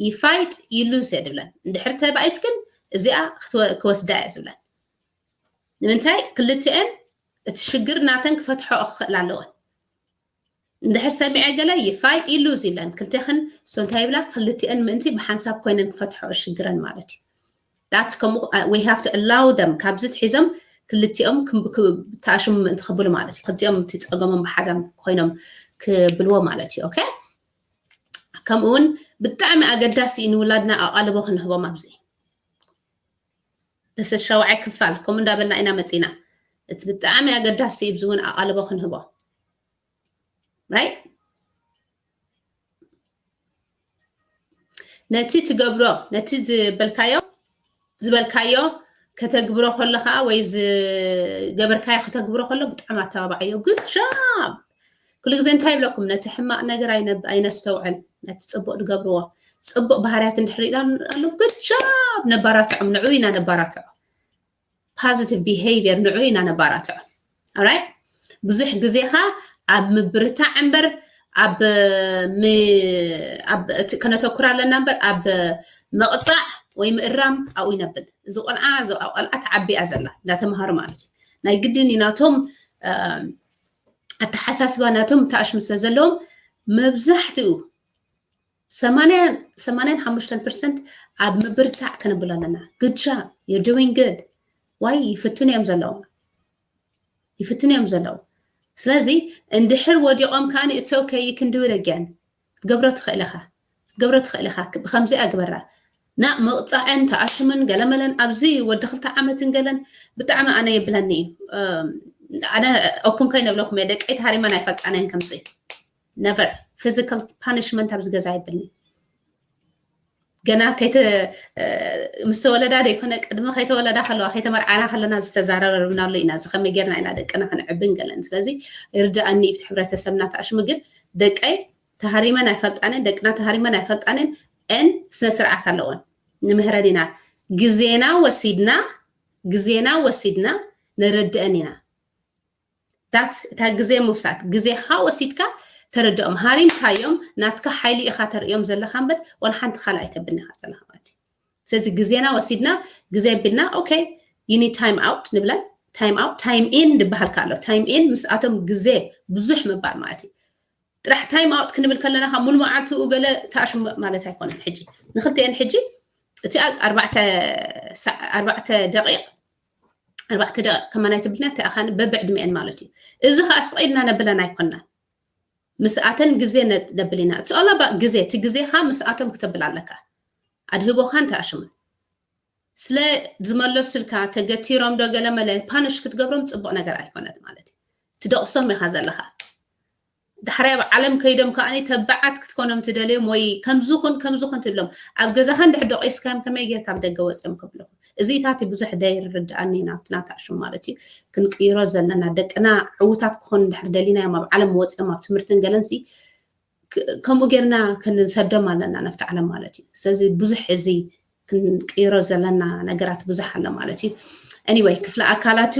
You fight, you lose እየ ዝብለን። እንድሕር ተባኢስክን እዚኣ ክትወ-፣ ክወስዳ እየ ዝብለን። ንምንታይ? ክልቲኤን እቲ ሽግር ናተን ክፈትሖ ክኽእል ኣለወን። እንድሕር ሰሚዐ ገለ you fight, you lose ይብለን። ክልቴኽን እሱ እንታይ ይብላ? ክልቲኤን ምእንቲ ብሓንሳብ ኮይነን ክፈትሖ ሽግረን ማለት እዩ። That's ከምኡ፣ uh, we have to allow them። ካብዚ ትሒዞም ክልቲኦም ክም-፣ ክ-፣ ተኣሽሙ ምእንቲ ክብሉ ማለት እዩ። ክልቲኦም እቲ ጸገሞም ብሓዳም ኮይኖም ክብልዎ ማለት እዩ። ኦኬ? ከምኡ እውን ብጣዕሚ ኣገዳሲ እዩ ንውላድና ኣቓልቦ ክንህቦም ኣብዚ። እዚ ሻውዓይ ክፋል ከምኡ እንዳበልና ኢና መጺና። እቲ ብጣዕሚ ኣገዳሲ እዩ፣ እዚ እውን ኣቓልቦ ክንህቦ። ራይት? ነቲ ትገብሮ፣ ነቲ ዝበልካዮ፣ ዝበልካዮ ከተግብሮ ከሎ ከዓ ወይ ዝገበርካዮ ከተግብሮ ከሎ ብጣዕሚ ኣተባባዓዮ። Good job። ኩሉ ግዜ እንታይ ይብለኩም? ነቲ ሕማቕ ነገር ኣይነ-፣ ኣይነስተውዕል፣ ነቲ ጽቡቕ ንገብርዎ። ጽቡቕ ባህርያት እንድሕር ኢላ ኣሎ፣ good job። ነባራትዖም፣ ንዑ ኢና ነባራትዖ። ፖዚቲቭ ቢሄቪየር ንዑ ኢና ነባራትዖ። ኦራይት? ብዙሕ ግዜኻ ኣብ ምብርታዕ እምበር ኣብ ም-፣ ኣብ እቲ ከነተኩር ኣለና እምበር ኣብ ምቕጻዕ ወይ ምእራም ኣብኡ ይነብል። እዚ ቆልዓ፣ እዚ ቆልዓ ተዓቢያ ዘላ እንዳተምሃሩ ማለት እዩ። ናይ ግድን እዩ ናቶም፣ እ፣ ኣተሓሳስባ ናቶም ተኣሽሙ ስለ ዘለዎም መብዛሕትኡ ሰማንያ፣ ሰማንያን ሓሙሽተን ፐርሰንት ኣብ ምብርታዕ ከነብሎ ኣለና። Good job, you're doing good። ዋይ ይፍትኑ እዮም ዘለዉ። ይፍትኑ እዮም ዘለዉ። ስለዚ እንድሕር ወዲቖም ከኣ it's okay, you can do it again። ክትገብሮ ትኽእል ኢኻ። ክትገብሮ ትኽእል ኢኻ። ክ-፣ ብኸምዚኣ ግበራ። ና ምቕጻዕን ተኣሽምን ገለመለን ኣብዚ ወዲ ክልተ ዓመትን ገለን ብጣዕሚ ኣነ የብለኒ እዩ። እም፣ ኣነ ኦፕን ኮይነ እብለኩም እየ፣ ደቀይ ተሃሪመን ኣይፈልጣን እየን ከምዚ። ነቨር። ፊዚካል ፓኒሽመንት ኣብዚ ገዛ የብልኒ። ገና ምስ ተወለዳ ዘይኮነ ቅድሚ ከይተወለዳ ከለዋ ከይተመርዓና ከለና ዝተዛረብናሉ ኢና። እዚ ከመይ ጌርና ኢና ደቅና ክንዕብን ገለን። ስለዚ ይርድኣኒ እዩ ሕብረተሰብና ተኣሽሙ፣ ግን ደቀይ ተሃሪመን ኣይፈልጣንን፣ ደቅና ተሃሪመን ኣይፈልጣንን። እን ስነ ስርዓት ኣለወን። ንምህረን ኢና፣ ግዜና ወሲድና ግዜና ወሲድና ነረድአን ኢና። ዳት እታ ግዜ ምውሳድ፣ ግዜኻ ወሲድካ ተረድኦም። ሃሪምካዮም ናትካ ሓይሊ ኢኻ ተርእዮም ዘለኻ እምበር ዋላ ሓንቲ ካልእ ኣይተብልኒ ኢኻ ዘለኻ ማለት እዩ። ስለዚ ግዜና ወሲድና ግዜ ቢልና okay you need time out ንብለን። Time out፣ time in ዝበሃል ኣሎ። Time in ምስኣቶም ግዜ ብዙሕ ምባል ማለት እዩ። ጥራሕ time out ክንብል ከለና ካብ ሙሉ መዓልትኡ ገለ ተኣሽሙ ማለት ኣይኮነን። ሕጂ ንክልቲኤን ሕጂ እቲ ኣርባዕተ ደቂቕ ኣርባዕተ ደቂቕ ከማን ኣይትብልና እንታይ ኣኻን በብዕድሜአን ማለት እዩ። እዚ ከዓ ስቕ ኢልና ነብለን ኣይኮናን። ምስኣተን ግዜ ነብል ኢና። እቲ ኦላ ግዜ እቲ ግዜኻ ምስኣቶም ክተብል ኣለካ። ኣድህቦኻን ተኣሽሙን ስለ ዝመለሱልካ ተገቲሮም ዶ ገለመለ ፓንሽ ክትገብሮም ፅቡቕ ነገር ኣይኮነት ማለት እዩ። ትደቕሶም ኢኻ ዘለኻ። ዳሕራይ ኣብ ዓለም ከይዶም ከዓኒ ተባዓት ክትኮኖም ትደልዮም ወይ ከምዚ ኩን ከምዚ ኩን ትብሎም። ኣብ ገዛኻ እንድሕር ደቂስካዮም ከመይ ጌርካ ኣብ ደገ ወፅዮም ክብልኹ? እዚታት ብዙሕ ደይርድኣኒ ናብትና ተኣሽሙ ማለት እዩ። ክንቅይሮ ዘለና ደቅና ዕዉታት ክኾኑ እንድሕር ደሊናዮም ኣብ ዓለም ወፅዮም ኣብ ትምህርትን ገለንሲ ከምኡ ጌርና ክንሰዶም ኣለና ናብቲ ዓለም ማለት እዩ። ስለዚ ብዙሕ እዚ ክንቅይሮ ዘለና ነገራት ብዙሕ ኣሎ ማለት እዩ። Anyway ክፍለ ኣካላቱ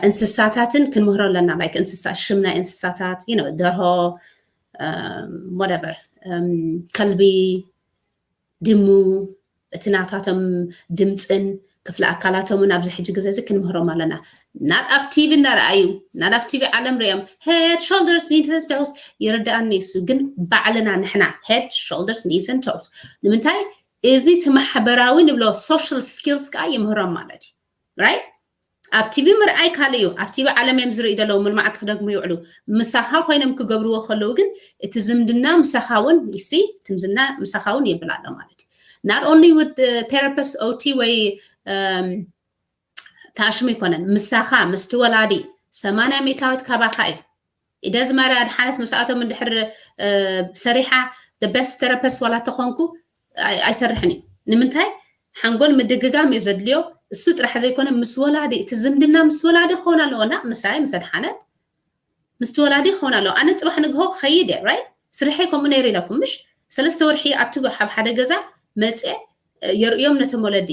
እንስሳታትን ክንምህሮ ኣለና። Like እንስሳ ሽም ናይ እንስሳታት you know ደርሆ whatever ከልቢ ድሙ እቲ ናታቶም ድምፅን ክፍለ ኣካላቶምን ኣብዚ ሕጂ ግዜ እዚ ክንምህሮም ኣለና። ናት ኣብ ቲቪ እንዳረኣዩ ናት ኣብ ቲቪ ዓለም ሪኦም head shoulders knees and toes ይርድኣኒ እሱ ግን ባዕልና ንሕና head shoulders knees and toes ንምንታይ እዚ እቲ ማሕበራዊ ንብሎ social skills ከዓ ይምህሮም ማለት እዩ። Right ኣብ ቲቪ ምርኣይ ካልእ እዩ። ኣብ ቲቪ ዓለም እዮም ዝርኢ ዘለዉ ምልማዓት ክደግሙ ይውዕሉ። ምሳኻ ኮይኖም ክገብርዎ ከለዉ ግን እቲ ዝምድና ምሳኻ እውን ይሲ ዝምድና ምሳኻ እውን ይብል ኣሎ ማለት እዩ። Not only with therapist OT ወይ ተኣሽሙ ኣይኮነን ምሳኻ ምስቲ ወላዲ ሰማንያ ሚእታዊት ካባኻ እዩ። ኢደዝማሪ ኣድሓነት ምስኣቶም እንድሕር ሰሪሓ the best therapist ዋላ ተኾንኩ ኣይሰርሕን እዩ። ንምንታይ ሓንጎል ምድግጋም እዩ ዘድልዮ። እሱ ጥራሕ ዘይኮነ ምስ ወላዲ እቲ ዝምድና ምስ ወላዲ ክኸውን ኣለዎ። ና ምሳይ ምስ ኣድሓነት ምስቲ ወላዲ ክኸውን ኣለዎ። ኣነ ፅባሕ ንግሆ ክኸይድ እየ right ስርሐይ ከምኡ ነይሩ ኢለኩም ምሽ ሰለስተ ወርሒ ኣቱ ኣብ ሓደ ገዛ መፅየ የርእዮም ነቶም ወለዲ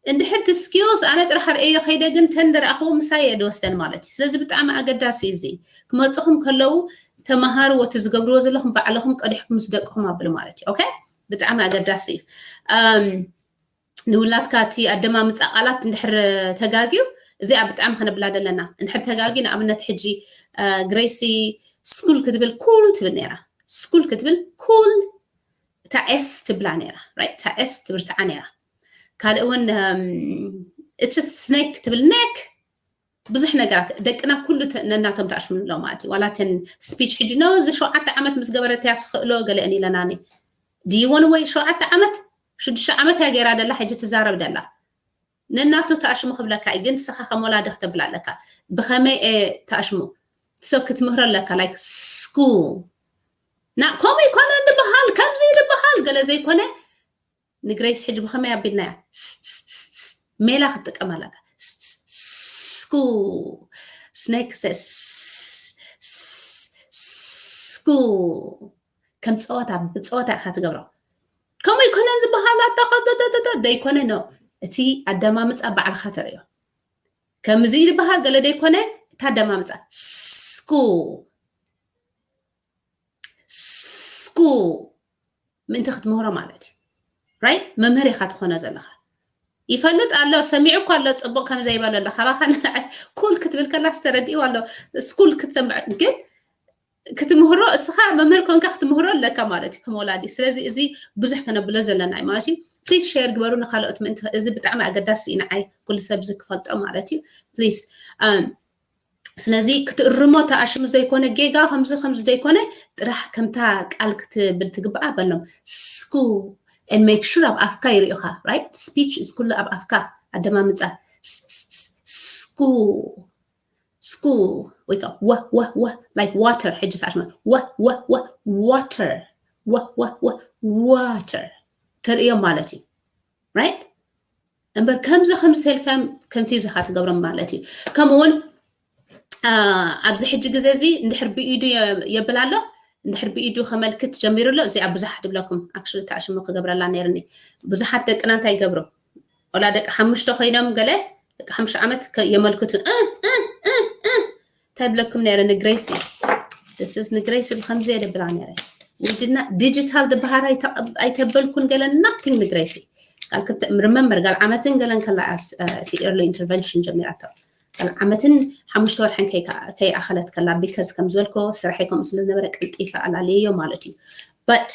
እንድሕር እቲ skills ኣነ ጥራሕ ርእዮ ከይደ ግን ተን ዝረኣኽዎ ምሳይ እየ ዝወስደን ማለት እዩ። ስለዚ ብጣዕሚ ኣገዳሲ እዩ እዚ ክመፅኹም ከለዉ ተመሃርዎ እቲ ዝገብርዎ ዘለኹም ባዕልኹም ቀዲሕኩም ምስ ደቅኹም ኣብሉ ማለት እዩ። Okay ብጣዕሚ ኣገዳሲ እዩ። ንውላድካ እቲ ኣደማምፃ ቃላት እንድሕር ተጋግዩ እዚኣ ብጣዕሚ ከነብላ ዘለና እንድሕር ተጋግዩ ንኣብነት ሕጂ ግሬሲ ስኩል ክትብል ኩል ትብል ነይራ። ስኩል ክትብል ኩል እታ ኤስ ትብላ ነይራ right እታ ኤስ ትብርትዓ ነይራ። ካልእ እውን እቺ ስኔክ ትብል ኔክ ብዙሕ ነገራት ደቅና ኩሉ ነናቶም ተኣሽምሎ ማለት እዩ። ዋላ ተን ስፒች ሕጂ ኖ እዚ ሸውዓተ ዓመት ምስ ገበረትያ ትኽእሎ ገለአን ኢለናኒ ድይወን ወይ ሸውዓተ ዓመት ሽዱሽተ ዓመት እያ ገይራ ደላ ሕጂ ትዛረብ ደላ ነናቱ ተኣሽሙ ክብለካ እዩ። ግን ንስኻ ከም ወላዲ ክተብል ኣለካ ብኸመይ እየ ተኣሽሙ so ክትምህሮ ኣለካ like ስኩ ና ከምኡ ይኮነ ዝበሃል ከምዚ ዝበሃል ገለ ዘይኮነ ንግሬስ ሕጂ ብኸመይ ኣቢልናያ ሜላ ክትጥቀም ኣለካ ስኩ ስኔክ ስኩ ከም ፀወታ ብፀወታ ኢካ ትገብሮ ከምኡ ይኮነን ዝበሃል ኣታ ደይኮነ ኖ እቲ ኣደማምፃ ባዕልካ ተርእዮ ከምዚ ዝበሃል ገለ ደይኮነ እታ ኣደማምፃ ስኩ ስኩ ምእንቲ ክትምህሮ ማለት እዩ right መምህር ኢካ ትኾኖ ዘለካ ይፈልጥ ኣሎ ሰሚዑ እኮ ኣሎ ፅቡቅ ከምዘይበለ ኣሎ ካባካ ንላዕሊ ኩል ክትብል ከላ ዝተረድእዎ ኣሎ ስኩል ክትሰምዕ ግን ክትምህሮ እስኻ መምህር ኮንካ ክትምህሮ ኣለካ ማለት እዩ ከም ወላዲ ስለዚ እዚ ብዙሕ ከነብሎ ዘለና እዩ ማለት እዩ please share ግበሩ ንካልኦት ምእንቲ እዚ ብጣዕሚ ኣገዳሲ እዩ ንዓይ ኩሉ ሰብ እዚ ክፈልጦ ማለት እዩ please ስለዚ ክትእርሞ ተኣሽሙ ዘይኮነ ጌጋ ከምዚ ከምዚ ዘይኮነ ጥራሕ ከምታ ቃል ክትብል ትግብኣ በሎም ስኩ and make sure ኣብ ኣፍካ ይሪኦካ right speech is ኩሉ ኣብ ኣፍካ ኣደማምፃ ስኩ ስኩ ወይ ከዓ ወ ወ ወ like water ሕጂ ተኣሽሙ ወ ወ ወ water ወ ወ ወ water ተርእዮም ማለት እዩ። Right? እምበር ከምዚ ከምዚ ተልካም confuse ኢኻ ትገብሮም ማለት እዩ። ከምኡ እውን ኣብዚ ሕጂ ግዜ እዚ እንድሕር ብኢዱ የብል ኣሎ፣ እንድሕር ብኢዱ ከመልክት ጀሚሩ ኣሎ። እዚኣ ብዙሓት ድብለኩም actually ተኣሽሙ ክገብረላ ነይርኒ። ብዙሓት ደቅና እንታይ ይገብሩ? ወላ ደቂ ሓሙሽተ ኮይኖም ገለ ደቂ ሓሙሽተ ዓመት የመልክቱ እንታይ ብለኩም ነይረ? ንግሬሲ this is ንግሬሲ ብከምዚ የደብላ ነይረ። ዲጂታል ዝበሃል ኣይተበልኩን ገለን nothing ንግሬሲ remember ጋል ዓመትን ገለን ከላ እቲ early intervention ጀሚራቶ። ጋል ዓመትን ሓሙሽተ ወርሕን ከይኣኸለት ከላ because ከም ዝበልኮ ስራሐይ ከምኡ ስለ ዝነበረ ቀልጢፈ ኣላልየዮ ማለት እዩ። But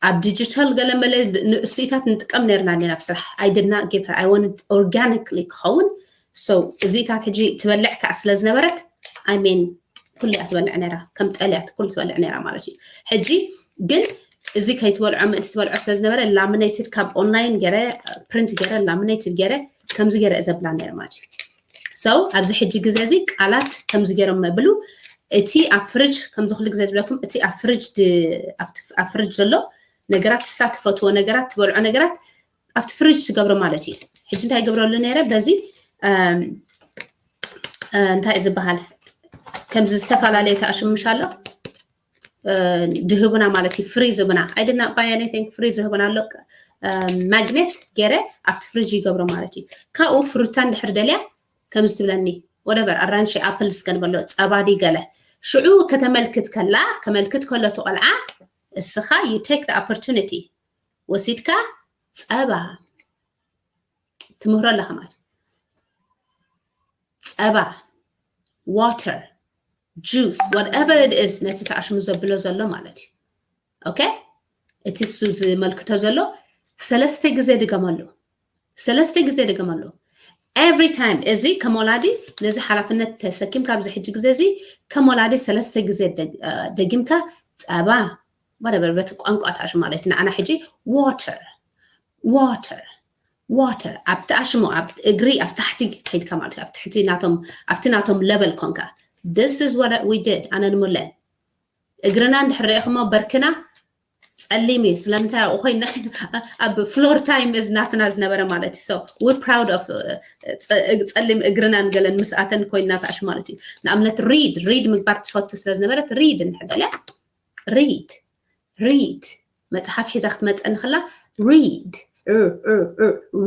ኣብ ዲጂታል ገለ መለ ንእስኢታት ንጥቀም ነርና ዲና ኣብ ስራሕ። I did not give her, I wanted organically ክኸውን። So እዚታት ሕጂ ትበልዕ ከዓ ስለ ዝነበረት I mean ኩሉ እያ ትበልዕ ነራ፣ ከም ጠልያት ኩሉ ትበልዕ ነራ ማለት እዩ። ሕጂ ግን እዚ ከይትበልዖ ምእንቲ ትበልዖ ስለ ዝነበረ laminated ካብ online ገረ print ገረ laminated ገረ ከምዚ ገረ እዘብላ ነረ ማለት እዩ። So ኣብዚ ሕጂ ግዜ እዚ ቃላት ከምዚ ገሮም መብሉ እቲ ኣብ ፍርጅ ከምዚ ኩሉ ግዜ ዝብለኩም እቲ ኣብ ፍርጅ ኣብ ፍርጅ ዘሎ ነገራት ንሳ ትፈትዎ ነገራት ትበልዖ ነገራት ኣብቲ ፍርጅ ትገብሮ ማለት እዩ። ሕጂ እንታይ ገብረሉ ነረ በዚ እንታይ ዝበሃል ከምዚ ዝተፈላለየ ተኣሽምሽ ኣሎ ድህቡና ማለት እዩ። ፍሪ ዝህቡና I did not buy anything free ዝህቡና ኣሎ ማግኔት ገረ ኣብቲ ፍርጅ ይገብሮ ማለት እዩ። ካብኡ ፍሩታ እንድሕር ደልያ ከምዚ ትብለኒ whatever ኣራንሺ ኣፕል ስገንበሎ ጸባዲ ገለ ሽዑ ከተመልክት ከላ ከመልክት ከሎ እቲ ቆልዓ እስኻ you take the opportunity ወሲድካ ጸባ ትምህሮ ኣለኻ ማለት ጸባ water juice whatever it is ነቲ ተኣሽሙ ዘብሎ ዘሎ ማለት እዩ። Okay እቲ እሱ ዝመልክቶ ዘሎ ሰለስተ ግዜ ድገመሉ ሰለስተ ግዜ ድገመሉ every time እዚ ከም ወላዲ ነዚ ሓላፍነት ተሰኪምካ ኣብዚ ሕጂ ግዜ እዚ ከም ወላዲ ሰለስተ ግዜ ደጊምካ ጸባ whatever በቲ ቋንቋ ተኣሽሙ ማለት ንዓና ሕጂ water water water ኣብቲ ኣሽሙ ኣብ እግሪ ኣብ ታሕቲ ከይድካ ማለት ኣብ ትሕቲ ናቶም ኣብቲ ናቶም level ኮንካ this is what we did ኣነ ንሙለን እግርና እንድሕር ርኢኹሞ በርክና ጸሊም እዩ ስለምንታይ ኣብኡ ኮይና ኣብ floor time is ናትና ዝነበረ ማለት እዩ so we proud of ጸሊም እግርናን ገለን ምስኣተን ኮይና ተኣሽ ማለት እዩ ንኣብነት read read ምግባር ትፈቱ ስለ ዝነበረት read እንድሕር ደልያ read read መጽሓፍ ሒዛ ክትመጸኒ ከላ read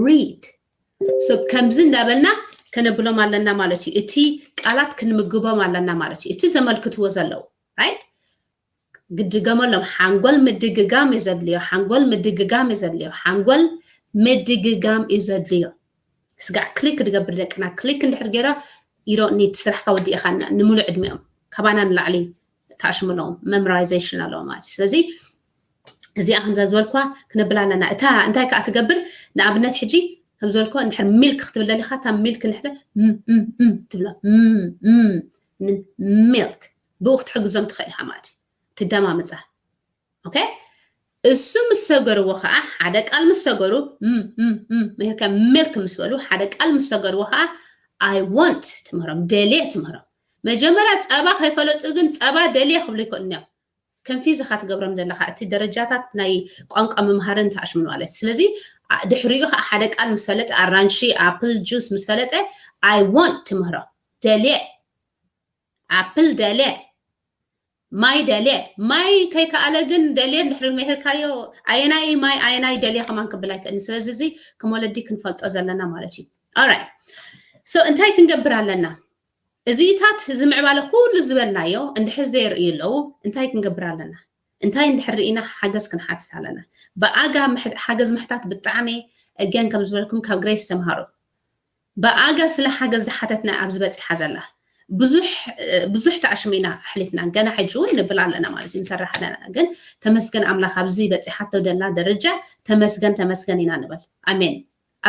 read ሰብ ከምዚ እንዳበልና ከነብሎም ኣለና ማለት እዩ። እቲ ቃላት ክንምግቦም ኣለና ማለት እዩ። እቲ ዘመልክትዎ ዘለዉ right ግድገመሎም ሓንጎል ምድግጋም እዩ ዘድልዮ። ሓንጎል ምድግጋም እዩ ዘድልዮ። ሓንጎል ምድግጋም እዩ ዘድልዮ። ስጋዕ click ድገብር ደቅና click እንድሕር ገይራ you don't need ስራሕካ ወዲእኻ ንሙሉእ ዕድሚኦም ካባና ንላዕሊ ተኣሽሙ ኣለዎም memorization ኣለዎም ማለት እዩ። ስለዚ እዚኣ ከምዛ ዝበልኳ ክነብላ ኣለና። እታ እንታይ ከዓ ትገብር ንኣብነት ሕጂ ከም ዝበልኮ እንድሕር ሚልክ ክትብል ደሊካ እታ ሚልክ እንድሕር ትብሎ ሚልክ ብኡ ክትሕግዞም ትኽእል ኢኻ ማለት እዩ። ትደማምፃ okay እሱ ምስ ሰገርዎ ከዓ ሓደ ቃል ምስ ሰገሩ ሚልክ ምስ በሉ ሓደ ቃል ምስ ሰገርዎ ከዓ I want ትምህሮም ደልየ ትምህሮም መጀመርያ ጸባ ከይፈለጡ ግን ጸባ ደልየ ክብሉ ይክእሉ እዮም። confuse ኢኻ ትገብሮም ዘለኻ እቲ ደረጃታት ናይ ቋንቋ ምምሃርን ተኣሽሙን ማለት ስለዚ ድሕሪኡ ከዓ ሓደ ቃል ምስ ፈለጠ ኣራንሺ apple juice ምስ ፈለጠ I want ትምህሮ ደልየ apple ደልየ ማይ ደልየ ማይ ከይከኣለ ግን ደልየ እንድሕሪ መሄርካዮ ኣየናይ ማይ ኣየናይ ደልየ ከማን ክብል ኣይክእልን ስለዚ እዚ ከም ወለዲ ክንፈልጦ ዘለና ማለት እዩ። Alright so እንታይ ክንገብር ኣለና? እዚታት እዚ ምዕባለ ኩሉ ዝበልናዮ እንድሕር ዘየርእዩ ኣለዉ እንታይ ክንገብር ኣለና? እንታይ እንድሕር ርኢና ሓገዝ ክንሓትት ኣለና። ብኣጋ ሓገዝ ምሕታት ብጣዕሚ again ከም ዝበልኩም ካብ ግሬስ ተምሃሩ። ብኣጋ ስለ ሓገዝ ዝሓተትና ኣብዚ በፂሓ ዘላ ብዙሕ ብዙሕ ተኣሽሙ ኢና ኣሕሊፍና ገና ሕጂ እውን ንብል ኣለና ማለት እዩ ንሰርሕ ኣለና ግን ተመስገን ኣምላኽ ኣብዚ በፂሓቶ ደላ ደረጃ ተመስገን ተመስገን ኢና ንበል ኣሜን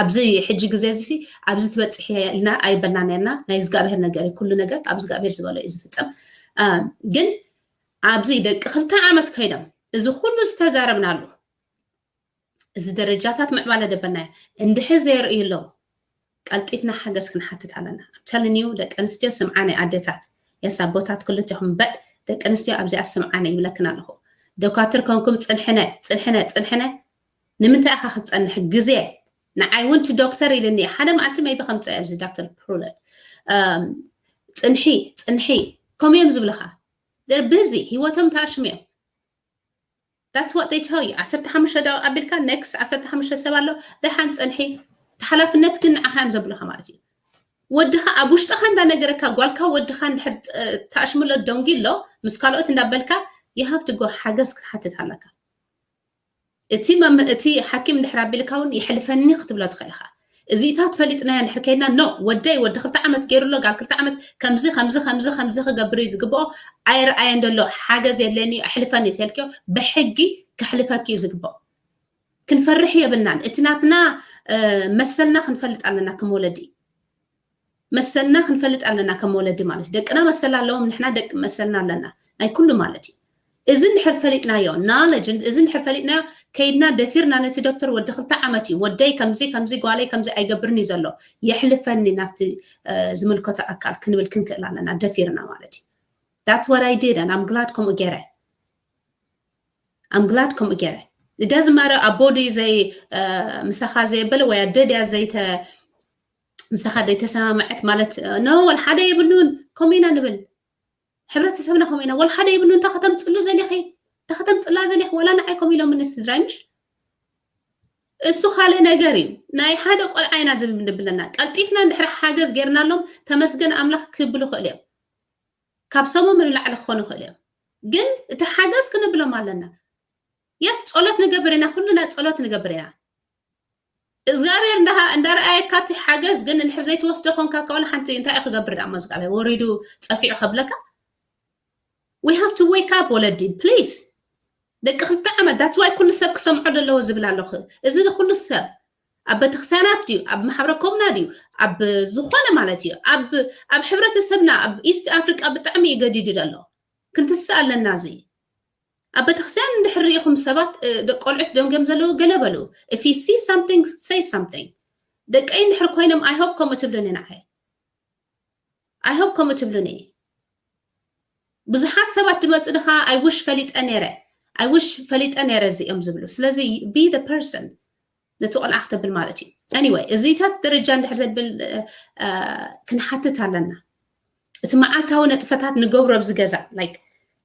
ኣብዚ ሕጂ ግዜ እዚ ኣብዚ ትበፅሕ ኢልና ኣይበልና ነርና ናይ እግዚኣብሔር ነገር እዩ ኩሉ ነገር ኣብ እግዚኣብሔር ዝበሎ እዩ ዝፍፀም ግን ኣብዚ ደቂ ክልተ ዓመት ኮይኖም እዚ ኩሉ ዝተዛረብናሉ እዚ ደረጃታት ምዕባለ ደበናዮ እንድሕር ዘየርእዩ ኣለዉ ቀልጢፍና ሓገዝ ክንሓትት ኣለና ኣብ ተልንዩ ደቂ ኣንስትዮ ስምዓነ ኣደታት የስ ኣቦታት ክልትኹም በ ደቂ ኣንስትዮ ኣብዚኣ ስምዓነ ይብለክን ኣለኹ ደኳትር ኮንኩም ፅንሕነ ፅንሕነ ፅንሕነ ንምንታይ ኢኻ ክትፀንሕ ግዜ? ንዓይ እውን እቲ ዶክተር ኢልኒ ሓደ መዓልቲ maybe ከምፀ ኣብዚ ዶክተር ፕሩለር ፅንሒ ፅንሒ ከምኡ እዮም ዝብልኻ። They're busy፣ ህይወቶም ተኣሽሙ እዮም። That's what they tell you። ዓሰርተ ሓሙሽተ ደቂቕ ኣቢልካ next ዓሰርተ ሓሙሽተ ሰብ ኣሎ፣ ደሓን ፅንሒ፣ እቲ ሓላፍነት ግን ንዓኻ እዮም ዘብሉኻ ማለት እዩ። ወድኻ ኣብ ውሽጥኻ እንዳነገረካ ጓልካ ወድኻ እንድሕር ተኣሽሙሎ ደንጉ ኣሎ ምስ ካልኦት እንዳበልካ you have to go ሓገዝ ክትሓትት ኣለካ። እቲ መም እቲ ሓኪም እንድሕር ኣቢልካ እውን የሕልፈኒ ክትብሎ ትኽእል ኢኻ። እዚታት ፈሊጥናዮ እንድሕር ከይድና ኖ ወደይ ወዲ ክልተ ዓመት ገይሩ ኣሎ ጋል ክልተ ዓመት ከምዚ ከምዚ ከምዚ ከምዚ ክገብር እዩ ዝግብኦ ኣይርኣየን ዘሎ ሓገዝ የድልየኒ እዩ ኣሕልፈኒ ተልክዮ ብሕጊ ከሕልፈኪ እዩ ዝግብኦ። ክንፈርሕ የብልናን። እቲ ናትና መሰልና ክንፈልጥ ኣለና ከም ወለዲ። መሰልና ክንፈልጥ ኣለና ከም ወለዲ ማለት ደቅና መሰል ኣለዎም ንሕና ደቂ መሰልና ኣለና ናይ ኩሉ ማለት እዩ። እዚ እንድሕር ፈሊጥናዮ knowledge እዚ እንድሕር ፈሊጥናዮ ከይድና ደፊርና ነቲ ዶክተር ወዲ ክልተ ዓመት እዩ ወደይ ከምዚ ከምዚ ጓለይ ከምዚ ኣይገብርን እዩ ዘሎ የሕልፈኒ ናብቲ ዝምልከቶ ኣካል ክንብል ክንክእል ኣለና ደፊርና ማለት እዩ። That's what I did and I'm glad ከምኡ ገይረ I'm glad ከምኡ ገይረ። It doesn't matter ኣቦ ድዩ ዘይ ምሳኻ ዘየበለ ወይ ኣደ ድያ ዘይተ ምሳኻ ዘይተሰማምዐት ማለት no ወላ ሓደ የብሉን ከምኡ ኢና ንብል። ሕብረተሰብና ከምኡ ኢና ወላ ሓደ የብሉን። እንታይ ከተምፅሉ ዘሊኺ እንታይ ከተምፅላ ዘሊኺ ወላ ንዓይ ከምኡ ኢሎምኒ ስድራይ ምሽ እሱ ካልእ ነገር እዩ። ናይ ሓደ ቆልዓ ኢና ዝብል ንብለና ቀልጢፍና እንድሕሪ ሓገዝ ጌርናሎም ተመስገን ኣምላኽ ክብሉ ይኽእሉ እዮም። ካብ ሰሞም ንላዕሊ ክኾኑ ይኽእሉ እዮም። ግን እቲ ሓገዝ ክንብሎም ኣለና። Yes ጸሎት ንገብር ኢና፣ ኩልና ጸሎት ንገብር ኢና። እግዚኣብሔር እንዳረኣየካ እቲ ሓገዝ ግን እንድሕር ዘይትወስዶ ኾንካ ከወላ ሓንቲ እንታይ እዩ ክገብር ዳሞ እግዚኣብሔር ወሪዱ ጸፊዑ ከብለካ we have to wake up ወለዲ please። ደቂ ክልተ ዓመት that's why ኩሉ ሰብ ክሰምዖ ዘለዎ ዝብል ኣለኹ። እዚ ኩሉ ሰብ ኣብ ቤተክርስትያናት ድዩ ኣብ ማሕበረ ኮምና ድዩ ኣብ ዝኾነ ማለት እዩ ኣብ ኣብ ሕብረተሰብና ኣብ ኢስት ኣፍሪቃ ብጣዕሚ እዩ ገዲዱ ዘሎ። ክንትስእ ኣለና እዚ ኣብ ቤተክርስትያን እንድሕር ርኢኹም ሰባት ቆልዑት ደንጎም ዘለዉ ገለ በሉ። If you see something say something። ደቀይ እንድሕር ኮይኖም I hope ከምኡ ትብሉኒ ንዓይ I hope ከምኡ ትብሉኒ። ብዙሓት ሰባት ድመፁ ድኻ I wish ፈሊጠ ነይረ I wish ፈሊጠ ነይረ እዚኦም ዝብሉ። ስለዚ be the person ነቲ ቆልዓ ክተብል ማለት እዩ። Anyway እዚታት ደረጃ እንድሕር ዘብል ክንሓትት ኣለና። እቲ መዓልታዊ ነጥፈታት ንገብሮ ኣብዚ ገዛ like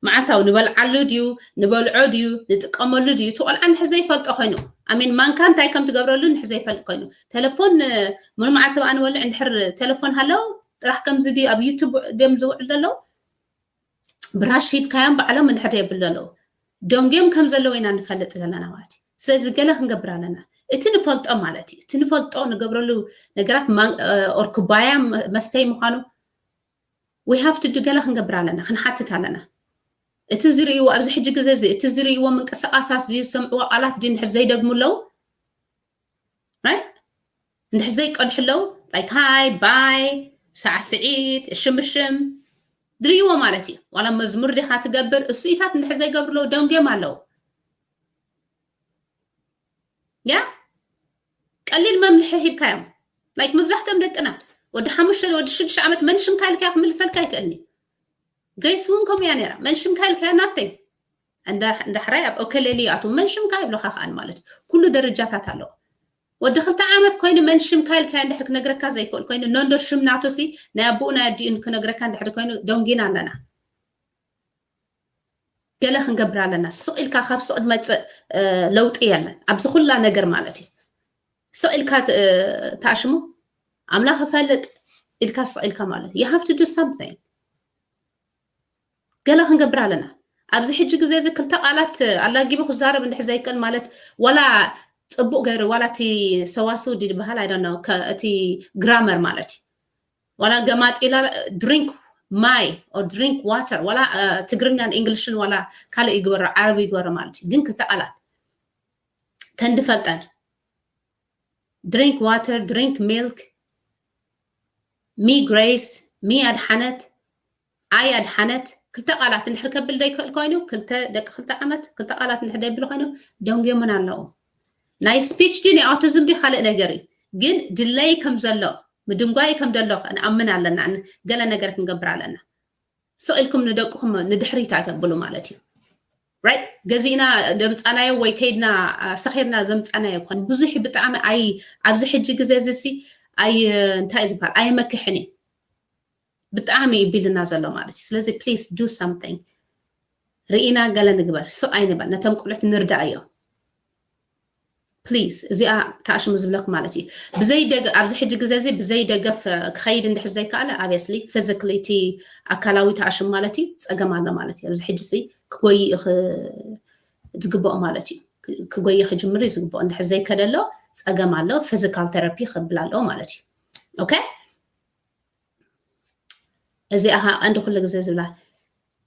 መዓልታዊ ንበልዓሉ ድዩ ንበልዖ ድዩ ንጥቀመሉ ድዩ እቲ ቆልዓ እንድሕር ዘይፈልጦ ኮይኑ I mean ማንካ እንታይ ከም ትገብረሉ እንድሕር ዘይፈልጥ ኮይኑ ተለፎን ሙሉ መዓልቲ ብኣ ንበልዕ እንድሕር ተለፎን ሃለው ጥራሕ ከምዚ ድዩ ኣብ ዩቱብ ድዮም ዝውዕል ዘለዉ ብራሽ ሂብካዮም ባዕሎም እንድሕር የብሉ ኣለዉ ደንጉዮም ከም ዘለዉ ኢና ንፈልጥ ዘለና ማለት እዩ። ስለዚ ገለ ክንገብር ኣለና። እቲ ንፈልጦ ማለት እዩ እቲ ንፈልጦ ንገብረሉ ነገራት or ኩባያ መስተይ ምዃኑ we have to do ገለ ክንገብር ኣለና ክንሓትት ኣለና። እቲ ዝርእይዎ ኣብዚ ሕጂ ግዜ እዚ እቲ ዝርእይዎ ምንቅስቃሳት ዝሰምዕዎ ቃላት ድዩ እንድሕር ዘይደግሙ ኣለዉ እንድሕር ዘይቀድሑ ኣለዉ like hi bye ሳዕስዒት እሽምሽም ድርእይዎ ማለት እዩ። ዋላ መዝሙር ዲኻ ትገብር እሱኢታት እንድሕር ዘይገብሩ ኣለዉ ደንጉዮም ኣለዉ። ያ ቀሊል መምልሒ ሂብካዮም like መብዛሕትኦም ደቅና ወዲ ሓሙሽተ ወዲ ሽዱሽተ ዓመት መን ሽምካ ኢልካ ክምልሰልካ ኣይክእልኒ። ግሬስ እውን ከምኡ እያ ነይራ መን ሽምካ ኢልካያ ናተይ እንዳ ሕራይ ኣብ ኦከለሊ ኣቱ መን ሽምካ ይብለካ ከኣን ማለት ኩሉ ደረጃታት ኣለዎ። ወዲ ክልተ ዓመት ኮይኑ መን ሽምካ ኢልካያ እንድሕር ክነግረካ ዘይክእል ኮይኑ ነንዶ ሽም ናቱ ሲ ናይ ኣቦኡ ናይ ኣዲኡን ክነግረካ እንድሕር ኮይኑ ደንጊና ኣለና። ገለ ክንገብር ኣለና። ስቕ ኢልካ ካብ ስቕ ዝመፅእ ለውጢ የለን ኣብዚ ኩላ ነገር ማለት እዩ። ስቕ ኢልካ ተኣሽሙ ኣምላኽ እፈልጥ ኢልካ ስቕ ኢልካ ማለት you have to do something። ገለ ክንገብር ኣለና። ኣብዚ ሕጂ ግዜ እዚ ክልተ ቃላት ኣላጊቡ ክዛረብ እንድሕ ዘይክእል ማለት ዋላ ፅቡቅ ገይሩ ዋላ እቲ ሰዋስው ድዩ ዝበሃል I don't know እቲ ግራመር ማለት እዩ ዋላ ገማጢላ drink ማይ or drink water ዋላ ትግርኛን እንግሊሽን ዋላ ካልእ ይግበሮ ዓረብ ይግበሮ ማለት እዩ። ግን ክልተ ቃላት ተንድፈልጠን drink water drink milk me grace me ኣድሓነት ኣይ ኣድሓነት ክልተ ቃላት እንድሕር ከብል ዘይክእል ኮይኑ ክልተ ደቂ ክልተ ዓመት ክልተ ቃላት እንድሕር ዘይብሉ ኮይኑ ደንጉዮምን ኣለዉ። ናይ speech ድዩ ናይ autism ድዩ ካልእ ነገር እዩ። ግን ድለይ ከም ዘሎ ምድንጓይ ከም ዘሎ ንኣምን ኣለና። ገለ ነገር ክንገብር ኣለና። ስቕ ኢልኩም ንደቅኹም ንድሕሪት ኣይተብሉ ማለት እዩ። right? ገዚእና ዘምፃናዮ ወይ ከይድና ሰኺርና ዘምፃናዮ ኮን ብዙሕ ብጣዕሚ ኣይ ኣብዚ ሕጂ ግዜ እዚ ሲ ኣይ እንታይ እዩ ዝበሃል ኣይመክሕን እዩ። ብጣዕሚ እዩ ቢልና ዘሎ ማለት እዩ። ስለዚ please do something። ርኢና ገለ ንግበር፣ ስቕ ኣይንበል፣ ነቶም ቆልዑት ንርዳእ እዮም። ፕሊዝ እዚኣ ተኣሽሙ ዝብለኩ ማለት እዩ። ብዘይ ደገ ኣብዚ ሕጂ ግዜ እዚ ብዘይ ደገፍ ክኸይድ እንድሕር ዘይከኣለ obviously physically እቲ ኣካላዊ ተኣሽሙ ማለት እዩ ጸገም ኣሎ ማለት እዩ። ኣብዚ ሕጂ እዚ ክጎይ እዩ ክ- ዝግብኦ ማለት እዩ። ክጎይ ክጅምር እዩ ዝግብኦ። እንድሕር ዘይከደሎ ጸገም ኣሎ፣ ፊዚካል ቴራፒ ክብል ኣለዎ ማለት እዩ። ኦኬ እዚኣ ኸዓ ቀንዲ ኩሉ ግዜ ዝብላ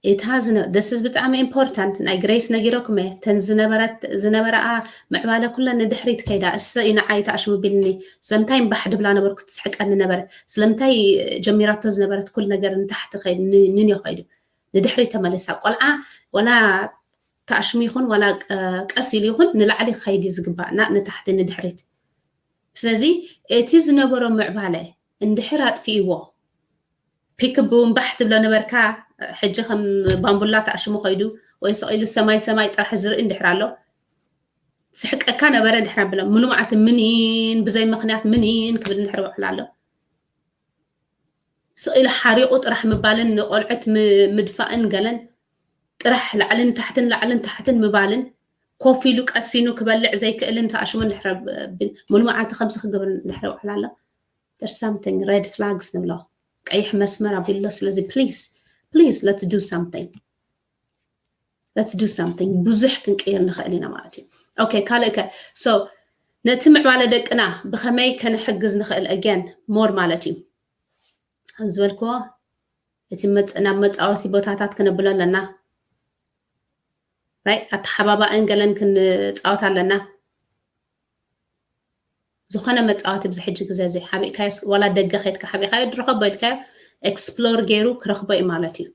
እታ ዝነ this is ብጣዕሚ ኢምፖርታንት ናይ ግሬስ ነጊረኩም እየ ተን ዝነበረት ዝነበረኣ ምዕባለ ኩለን ንድሕሪት ከይዳ እሰ እዩ ንዓይ ተኣሽሙ ቢልኒ ስለምንታይ እምባሕ ድብላ ነበርኩ ትስሕቀኒ ነበረ ስለምንታይ ጀሚራቶ ዝነበረት ኩል ነገር ንታሕቲ ከይዱ ንንዮ ከይዱ ንድሕሪት ተመሊሳ ቆልዓ ወላ ተኣሽሙ ይኹን ዋላ ቀስ ኢሉ ይኹን ንላዕሊ ክኸይድ እዩ ዝግባእ እና ንታሕቲ ንድሕሪት ስለዚ እቲ ዝነበሮ ምዕባለ እንድሕር ኣጥፊእዎ ፒክ ቡም ባሕ ትብሎ ነበርካ ሕጂ ከም ባምቡላ ተኣሽሙ ከይዱ ወይ ስቕ ኢሉ ሰማይ ሰማይ ጥራሕ ዝርኢ እንድሕር ኣሎ ስሕቀካ ነበረ እንድሕር ኣብለ ሙሉ መዓልቲ ምኒን ብዘይ ምኽንያት ምኒን ክብል እንድሕር ውዕል ኣሎ ስቕ ኢሉ ሓሪቑ ጥራሕ ምባልን ንቆልዕት ምድፋእን ገለን ጥራሕ ላዕልን ታሕትን ላዕልን ታሕትን ምባልን ኮፍ ኢሉ ቀሲኑ ክበልዕ ዘይክእልን ተኣሽሙ እንድሕር ሙሉ መዓልቲ ከምዚ ክገብር እንድሕር ውዕል ኣሎ there's something red flags ንብሎ ቀይሕ መስመር ኣቢሎ ስለዚ please please let's do something let's do something ብዙሕ ክንቀይር ንኽእል ኢና ማለት እዩ okay ካልእ ከ so ነቲ ምዕባለ ደቅና ብኸመይ ከንሕግዝ ንኽእል again more ማለት እዩ ዝበልክዎ እቲ ናብ መፃወቲ ቦታታት ክነብሎ ኣለና ኣተሓባባእን ገለን ክንፃወት ኣለና ዝኾነ መፃወቲ ብዚ ሕጂ ግዜ እዚ ሓቢእካዮ ዋላ ደገ ከይድካ ሓቢእካዮ ድረኸቦ ኢልካዮ ኤክስፕሎር ገይሩ ክረኽቦ እዩ ማለት እዩ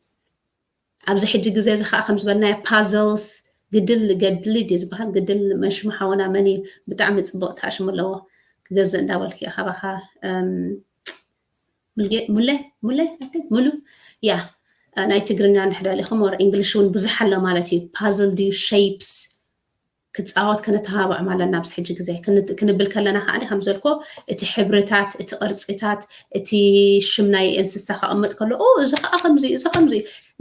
ኣብዚ ሕጂ ግዜ እዚ ከዓ ከም ዝበልናዮ ፓዘልስ ግድል ገድሊ ድዩ ዝበሃል ግድል መንሽሙ ሓወና መን እዩ ብጣዕሚ ፅቡቅ ተኣሽሙ ኣለዎ ክገዝእ እንዳበልክ ካባካ ሙሌ ሙሌ ሙሉ ያ ናይ ትግርኛ እንድሕር ደሊኹም ወር እንግሊሽ እውን ብዙሕ ኣሎ ማለት እዩ ፓዝል ድዩ ሸይፕስ ክፃወት ከነተባብዖም ኣለና ኣብዚ ሕጂ ግዜ ክንብል ከለና ከዓ ከም ዘልኮ እቲ ሕብርታት እቲ ቅርፂታት እቲ ሽም ናይ እንስሳ ከቐምጥ ከሎ እዚ ከዓ ከምዚ እዚ ከምዚ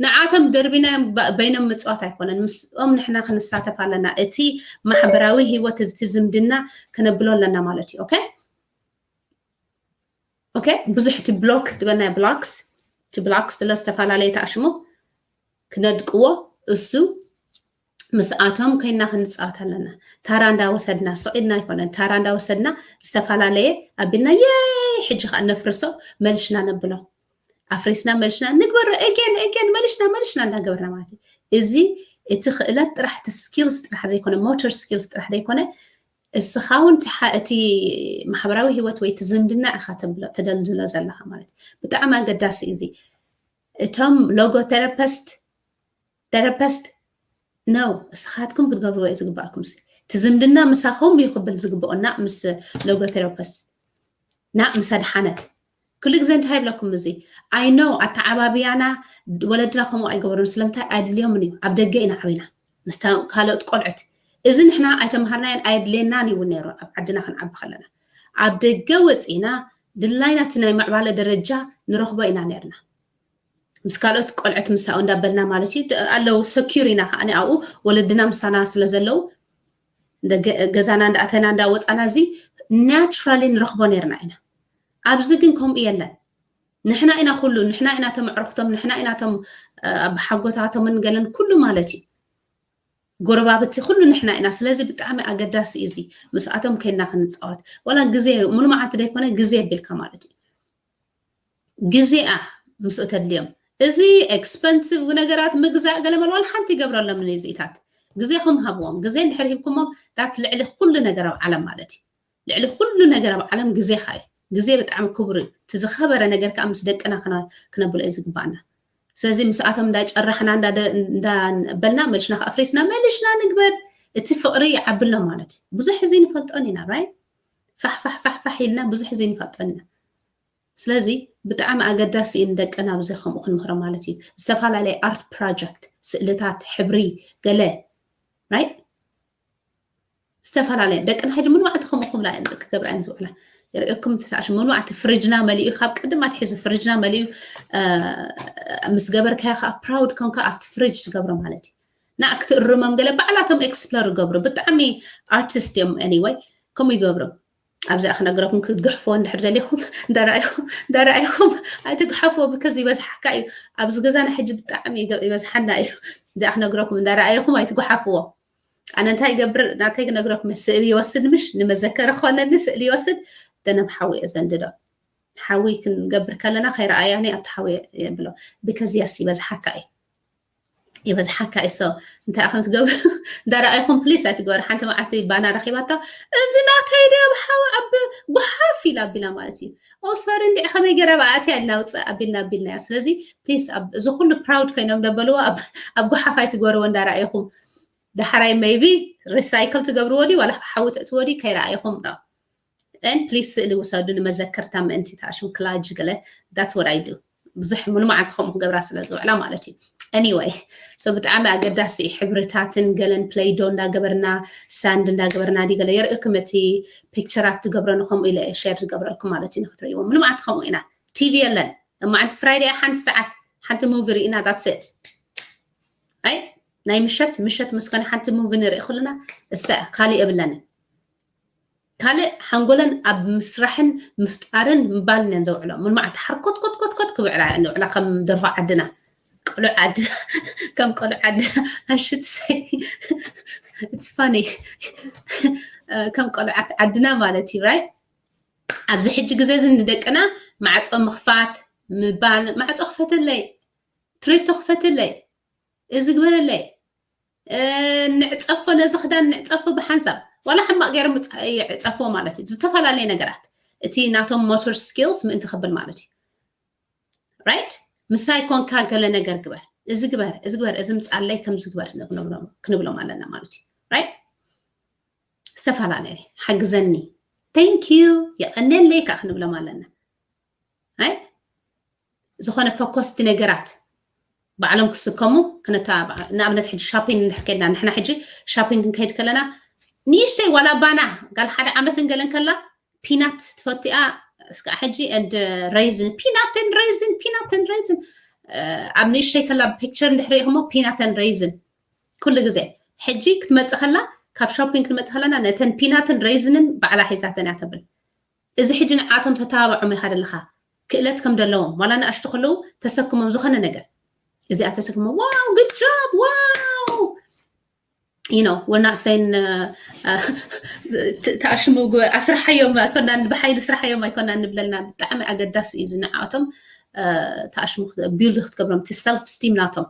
ንዓቶም ደርቢናዮም በይኖም ምፅዋት ኣይኮነን ምስኦም ንሕና ክንሳተፍ ኣለና እቲ ማሕበራዊ ህይወት እቲ ዝምድና ክነብሎ ኣለና ማለት እዩ ኦኬ ኦኬ ብዙሕ እቲ ብሎክ ዝበልናዮ ብላክስ እቲ ብላክስ ስለ ዝተፈላለየ ተኣሽሙ ክነድቅዎ እሱ ምስኣቶም ኮይና ክንፃወት ኣለና ታራ እንዳወሰድና ስቕ ኢልና ኣይኮነን ታራ እንዳወሰድና ዝተፈላለየ ኣቢልና የይ ሕጂ ከዓ ነፍርሶ መልሽና ነብሎ ኣፍሪስና መልሽና ንግበሮ again again መልሽና መልሽና እንዳገበርና ማለት እዩ እዚ እቲ ክእለት ጥራሕ እቲ ስኪልስ ጥራሕ ዘይኮነ ሞተር ስኪልስ ጥራሕ ዘይኮነ እስኻ እውን እቲ ማሕበራዊ ህይወት ወይ እቲ ዝምድና ኢኻ ተደልድሎ ዘለኻ ማለት ብጣዕሚ ኣገዳሲ እዚ እቶም ሎጎ ቴራፒስት ቴራፒስት ነው እስኻትኩም ክትገብርዎ እዩ ዝግባእኩም እቲ ዝምድና ምሳኹም እዩ ክብል ዝግብኦና ምስ ሎጎ ቴራፒስት ና ምስ ኣድሓነት ኩሉ ግዜ እንታይ ይብለኩም እዚ I know ኣተዓባብያና ወለድና ከምኡ ኣይገበሩን ስለምንታይ ኣድልዮምን እዩ ኣብ ደገ ኢና ዓቢና ምስ ካልኦት ቆልዑት እዚ ንሕና ኣይተምሃርናዮን ኣየድልየናን ይውን ነይሩ ኣብ ዓድና ክንዓቢ ከለና ኣብ ደገ ወፂና ድላይና እቲ ናይ ምዕባለ ደረጃ ንረኽቦ ኢና ነርና ምስ ካልኦት ቆልዑት ምሳኡ እንዳበልና ማለት እዩ ኣለዉ ሰኪር ኢና ከዓ ኣብኡ ወለድና ምሳና ስለ ዘለዉ ገዛና እንዳኣተና እንዳወፃና እዚ ናቹራሊ ንረኽቦ ነርና ኢና ኣብዚ ግን ከምኡ የለን ንሕና ኢና ኩሉ ንሕና ኢና ተመዕርክቶም ንሕና ኢና ቶም ኣባሓጎታቶምን ገለን ኩሉ ማለት እዩ ጎረባብቲ ኩሉ ንሕና ኢና ስለዚ ብጣዕሚ ኣገዳሲ እዩ እዚ ምስኣቶም ከይና ክንፃወት ዋላ ግዜ ሙሉ መዓልቲ ዘይኮነ ግዜ የቢልካ ማለት እዩ ግዜኣ ምስኡ ተድልዮም እዚ ኤክስፐንሲቭ ነገራት ምግዛእ ገለ መልዋል ሓንቲ ይገብረሎም ንዚኢታት ግዜኹም ሃብዎም ግዜ እንድሕር ሂብኩሞም ታት ልዕሊ ኩሉ ነገር ኣብ ዓለም ማለት እዩ ልዕሊ ኩሉ ነገር ኣብ ዓለም ግዜኻ እዩ ግዜ ብጣዕሚ ክቡር እዩ እቲ ዝኸበረ ነገር ከዓ ምስ ደቅና ክነብሎ እዩ ዝግባኣና ስለዚ ምስኣቶም እንዳጨራሕና እንዳበልና መልሽና ከኣፍሪስና መልሽና ንግበር እቲ ፍቅሪ ይዓብሎ ማለት እዩ ብዙሕ እዚ ንፈልጦን ኢና ራይ ፋሕፋሕፋሕፋሕ ኢልና ብዙሕ እዚ ንፈልጦን ኢና ስለዚ ብጣዕሚ ኣገዳሲ እዩ ንደቅና ኣብዚ ከምኡ ክንምህሮ ማለት እዩ ዝተፈላለየ ኣርት ፕሮጀክት ስእልታት ሕብሪ ገለ right? ዝተፈላለየ ደቅና ሕጂ ሙሉ መዓልቲ ከምኡ ክብላ እየን፣ ክገብራ እየን ዝውዕላ። የርእየኩም እቲ ሳዕሽ ሙሉ መዓልቲ ፍሪጅና መሊኡ፣ ካብ ቅድም ኣትሒዙ ፍሪጅና መሊኡ፣ እ፣ ምስ ገበርካዮ ከዓ ፕራውድ ኮንካ ኣብቲ ፍሪጅ ትገብሮ ማለት እዩ። ና ክትእርሞም ገለ ባዕላቶም ኤክስፕሎር ይገብሩ። ብጣዕሚ ኣርቲስት እዮም። Anyway ከምኡ ይገብሩ። ኣብዚኣ ክነግረኩም ክትግሕፍዎ እንድሕር ደሊኹም እንዳረኣይኹም እንዳረኣይኹም ኣይትግሓፍዎ፣ ብከዚ ይበዝሓካ እዩ። ኣብዚ ገዛና ሕጂ ብጣዕሚ ይገ- ይበዝሓና እዩ። እዚኣ ክነግረኩም እንዳረኣይኹም ኣይትግሓፍዎ። ኣነ እንታይ ይገብር ናተይ ክነግረኩም፣ ስእሊ ይወስድ፣ ምሽ ንመዘከሪ ክኾነኒ ስእሊ ይወስድ። ደነም ሓዊ እየ ዘንድዶ። ሓዊ ክንገብር ከለና ከይረኣያኒ ኣብቲ ሓዊ የብሎ። ብከዚያስ ይበዝሓካ እዩ። ይበዝሓካ እዩ። So እንታይ ኢኹም ትገብሩ? እንዳረኣይኹም ፕሊስ ኣይትግበሩ። ሓንቲ መዓልቲ ባና ረኺባታ፣ እዚ ናተይ ድያ ብሓዊ ኣብ ጓሓፍ ኢላ ኣቢላ ማለት እዩ። ኦ ሶሪ እንዲዕ ከመይ ገይራ ብኣትያ ኢልና ውፅእ ኣቢልና ኣቢልና እያ። ስለዚ ፕሊስ እዚ ኩሉ ፕራውድ ኮይኖም ደበልዎ ኣብ ኣብ ጓሓፍ ኣይትግበርዎ እንዳረኣይኹም። ዳሕራይ maybe ሪሳይክል ትገብርዎ ድዩ ዋላ ሓዊ ተእትዎ ድዩ ከይረኣይኹም ዶ። And ፕሊስ ስእሊ ውሰዱ ንመዘከርታ ምእንቲ። ታሽም ክላጅ ገለ that's what I do። ብዙሕ ሙሉ መዓልቲ ከምኡ ክገብራ ስለ ዝውዕላ ማለት እዩ። Anyway so ብጣዕሚ ኣገዳሲ እዩ። ሕብርታትን ገለን ፕሌይዶ እንዳገበርና ሳንድ እንዳገበርና ድዩ ገለ የርእክም እቲ ፒክቸራት ትገብረ ንከምኡ ኢለ ሼር ዝገብረልኩም ማለት እዩ። ንክትርእይዎ ሙሉ መዓልቲ ከምኡ ኢና። ቲቪ የለን። መዓልቲ ፍራይዴ ሓንቲ ሰዓት ሓንቲ ሙቪ ርኢና that's it። ኣይ ናይ ምሸት ምሸት ምስ ኮነ ሓንቲ ሙቪ ንርኢ ኩልና እሰ ካሊእ የብለንን። ካልእ ሓንጎለን ኣብ ምስራሕን ምፍጣርን ምባልን እየን ዘውዕሎ። ሙሉ መዓልቲ ሓርኮት ኮት ኮት ኮት ክብዕላ እየን ዝውዕላ ከም ደርሆ ዓድና። ቆልዑ ዓድና ከም ቆልዑ ዓድና I should say it's funny ከም ቆልዓት ዓድና ማለት እዩ right? ኣብዚ ሕጂ ግዜ እዚ ንደቅና ማዕጾ ምኽፋት ምባል፣ ማዕጾ ክፈተለይ፣ ትሬቶ ክፈተለይ፣ እዚ ግበረለይ፣ እ፣ ንዕጸፎ፣ ነዚ ክዳን ንዕጸፎ ብሓንሳብ ዋላ ሕማቕ ገይሮም ይዕጸፍዎ ማለት እዩ። ዝተፈላለየ ነገራት እቲ ናቶም ሞተር ስኪልስ ምእንቲ ከብል ማለት እዩ። ራይት ምሳይ ኮንካ ገለ ነገር ግበር፣ እዚ ግበር፣ እዚ ግበር፣ እዚ ምጻለይ ከምዚ ግበር ንብሎም- ክንብሎም ኣለና ማለት እዩ። ራይት ዝተፈላለየ ሓግዘኒ፣ thank you የቐንየለይ ከዓ ክንብሎም ኣለና። ኣይ ዝኾነ ፈኮስቲ ነገራት ባዕሎም ክስከሙ ክነተባብዓ። ንኣብነት ሕጂ ሻፒንግ እንድሕር ከድና ንሕና ሕጂ ሻፒንግ ክንከይድ ከለና ንእሽተይ ዋላ ባና ጋል ሓደ ዓመትን ገለን ከላ ፒናት ትፈትያ እስካ ሕጂ and raisin peanut and raisin peanut and raisin ኣብ ንእሽተይ ከላ ፒክቸር እንድሕር ሪኢኹሞ peanut and raisin ኩሉ ግዜ ሕጂ ክትመጽእ ከላ ካብ ሾፒንግ ክትመጽእ ከለና ነተን ፒናትን ሬዝንን ባዕላ ሒዛተን እያ ተብል። እዚ ሕጂ ንዓቶም ተተባብዖም ኢኻ ዘለኻ ክእለት ከም ዘለዎም ዋላ ንኣሽቱ ከለዉ ተሰክሞም ዝኾነ ነገር እዚኣ ተሰክሞም wow good job wow you know we're not saying ተኣሽሙ ኣስርሓዮም ኣይኮናን ብሓይሊ ስርሓዮም ኣይኮናን ንብለልና ብጣዕሚ ኣገዳሲ እዩ እዚ ንዓቶም ተኣሽሙ ቢልድ ክትገብሮም እቲ ሰልፍ ስቲም ናቶም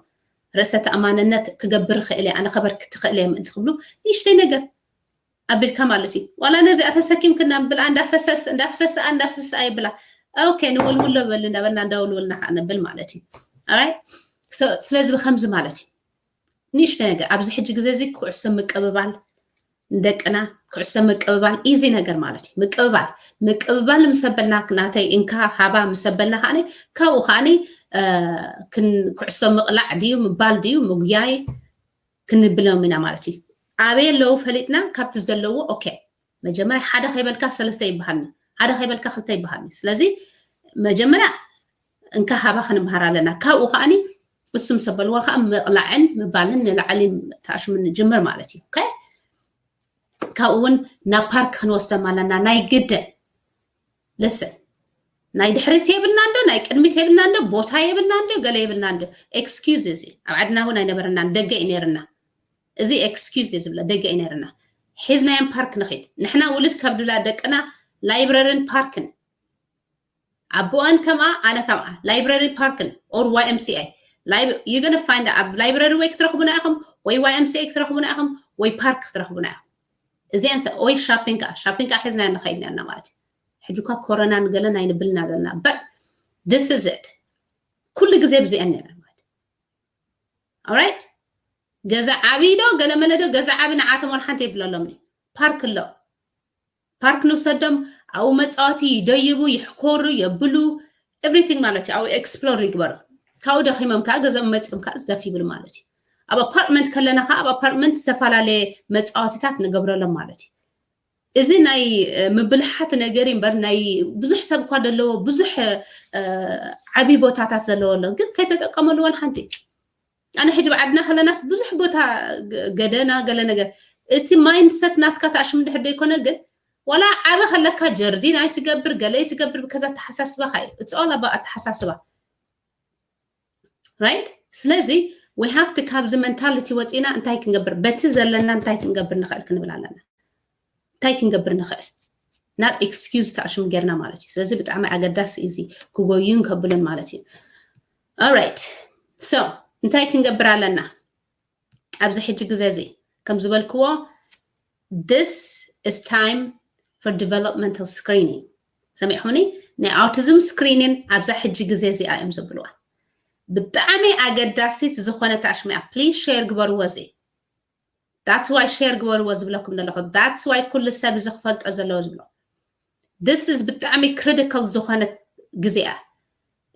ርእሰ ተኣማንነት ክገብር ክእል እየ ኣነ ከበርክት ክእል እየ ምእንቲ ክብሉ ንእሽተይ ነገር ኣቢልካ ማለት እዩ ዋላ ነዚኣ ተሰኪምክና ብልኣ እንዳፈሰስ እንዳፍሰስኣ እንዳፍሰስኣ ይብላ ኦኬ ንውልውሎ በሉ እንዳበልና እንዳውልውልና ከዓ ነብል ማለት እዩ ስለዚ ብከምዚ ማለት እዩ ንእሽተ ነገር ኣብዚ ሕጂ ግዜ እዚ ኩዕሶ ምቅብባል ንደቅና ኩዕሶ ምቅብባል ኢዚ ነገር ማለት እዩ ምቅብባል ምቅብባል ምስ ኣበልና ናተይ እንካ ሃባ ምስ ኣበልና ከዓኒ ካብኡ ከዓኒ ኩዕሶ ምቕላዕ ድዩ ምባል ድዩ ምጉያይ ክንብሎም ኢና ማለት እዩ ኣበይ ኣለዉ ፈሊጥና ካብቲ ዘለዎ ኦኬ መጀመርያ ሓደ ከይበልካ ሰለስተ ይበሃልኒ ሓደ ከይበልካ ክልተ ይበሃልኒ ስለዚ መጀመርያ እንካ ሃባ ክንምሃር ኣለና ካብኡ ከዓኒ እሱም ሰበልዋ ከዓ ምቕላዕን ምባልን ንላዕሊ ተኣሽሙ ንጅምር ማለት እዩ ካብኡ እውን ናብ ፓርክ ክንወስደም ኣለና ናይ ግድን ልስን ናይ ድሕሪት የብልና እንዶ ናይ ቅድሚት የብልና እንዶ ቦታ የብልና እንዶ ገለ የብልና እንዶ ኤክስኪዝ እዚ ኣብ ዓድና እውን ኣይነበረናን ደገ እዩ ነይርና እዚ ኤክስኪዝ እዩ ዝብለ ደገ እዩ ነይርና ሒዝናዮም ፓርክ ንኺድ ንሕና ውልድ ካብ ድብላ ደቅና ላይብረርን ፓርክን ኣቦኣን ከምኣ ኣነ ከምኣ ላይብረሪ ፓርክን or Y M C A you gonna find ኣብ ላይብረሪ ወይ ክትረኽቡና ኢኹም ወይ Y M C A ክትረኽቡና ኢኹም ወይ ፓርክ ክትረኽቡና ኢኹም እዚአን ወይ ሻፒንግ ከዓ ሻፒንግ ከዓ ሒዝና ንኸይድ ነርና ማለት እዩ ሕጂ እኳ ኮሮና ንገለን ኣይንብልና ዘለና but this is it ኩሉ ግዜ ብዚአን ነይረን ማለት alright ገዛ ዓብይ ዶ ገለመለ ዶ ገዛ ዓብይ ንዓቶም ወላ ሓንቲ የብለሎም ፓርክ ኣሎ ፓርክ ንውሰዶም ኣብኡ መፃወቲ ይደይቡ ይሕኮሩ የብሉ everything ማለት እዩ ኣብኡ ኤክስፕሎር ይግበሩ ካብኡ ደኺሞም ከዓ ገዛኦም መፂኦም ከዓ ዝደፍ ይብሉ ማለት እዩ ኣብ ኣፓርትመንት ከለና ከዓ ኣብ ኣፓርትመንት ዝተፈላለየ መፃወትታት ንገብረሎም ማለት እዩ። እዚ ናይ ምብልሓት ነገር እምበር ናይ ብዙሕ ሰብ እኳ ዘለዎ ብዙሕ ዓብይ ቦታታት ዘለዎ ኣሎ ግን ከይተጠቀመሉ ዋላ ሓንቲ። ኣነ ሕጂ ብዓድና ከለናስ ብዙሕ ቦታ ገደና ገለ ነገር እቲ ማይንድሰት ናትካ ተኣሽም ድሕር ዘይኮነ ግን ዋላ ዓበ ከለካ ጀርዲን ኣይትገብር ገለ ኣይትገብር ከዛ ተሓሳስባካ እዩ። It's all about ኣተሓሳስባ። Right? ስለዚ we have to ካብዚ ሜንታሊቲ ወፂና እንታይ ክንገብር በቲ ዘለና እንታይ ክንገብር ንኽእል ክንብል ኣለና። እንታይ ክንገብር ንኽእል ናብ ኤክስኪውዝ ተኣሽሙ ጌርና ማለት እዩ። ስለዚ ብጣዕሚ ኣገዳሲ እዚ ክጎዩን ከብሉን ማለት እዩ። Alright, so እንታይ ክንገብር ኣለና ኣብዚ ሕጂ ግዜ እዚ? ከም ዝበልክዎ this is time for developmental screening። ሰሚዕኹኒ? ናይ ኣውቲዝም ስክሪኒን ኣብዛ ሕጂ ግዜ እዚኣ እዮም ዘብልዋ። ብጣዕሚ ኣገዳሲት ዝኾነ ተኣሽሙ እያ። Please share ግበርዎ እዚ። That's why share ግበርዎ ዝብለኩም ዘለኹ። That's why ኩሉ ሰብ እዚ ክፈልጦ ዘለዎ ዝብሎ። This is ብጣዕሚ ክሪቲካል ዝኾነ ግዜ እያ።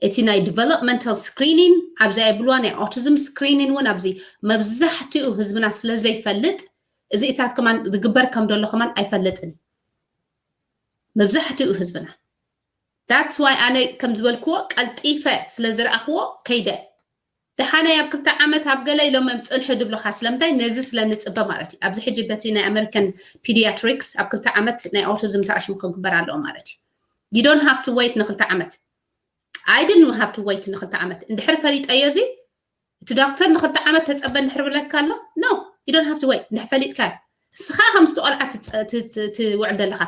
እቲ ናይ ዲቨሎፕመንታል ስክሪኒን ኣብዚኣ ይብልዋ ናይ ኦቲዝም ስክሪኒን እውን ኣብዚ መብዛሕትኡ ህዝብና ስለ ዘይፈልጥ እዚኢታት ከማን ዝግበር ከም ዘሎ ከማን ኣይፈልጥን እዩ መብዛሕትኡ ህዝብና። That's why ኣነ ከም ዝበልክዎ ቀልጢፈ ስለ ዝረኣኽዎ ከይደ ደሓነይ ኣብ ክልተ ዓመት ኣብ ገለ ኢሎም እዮም ፅንሑ ድብልኻ ስለምንታይ ነዚ ስለ ንፅበ ማለት እዩ። ኣብዚ ሕጂ በቲ ናይ ኣሜሪካን ፒዲያትሪክስ ኣብ ክልተ ዓመት ናይ ኦቲዝም ተኣሽሙ ክግበር ኣለዎ ማለት እዩ። You don't have to wait ንክልተ ዓመት። I didn't have to wait ንክልተ ዓመት እንድሕር ፈሊጠዮ እዚ እቲ ዶክተር ንክልተ ዓመት ተፀበ እንድሕር ብለካ ኣሎ no, you don't have to wait እንድሕር ፈሊጥካ እስኻ ከምስቲ ቆልዓ ትውዕል ዘለኻ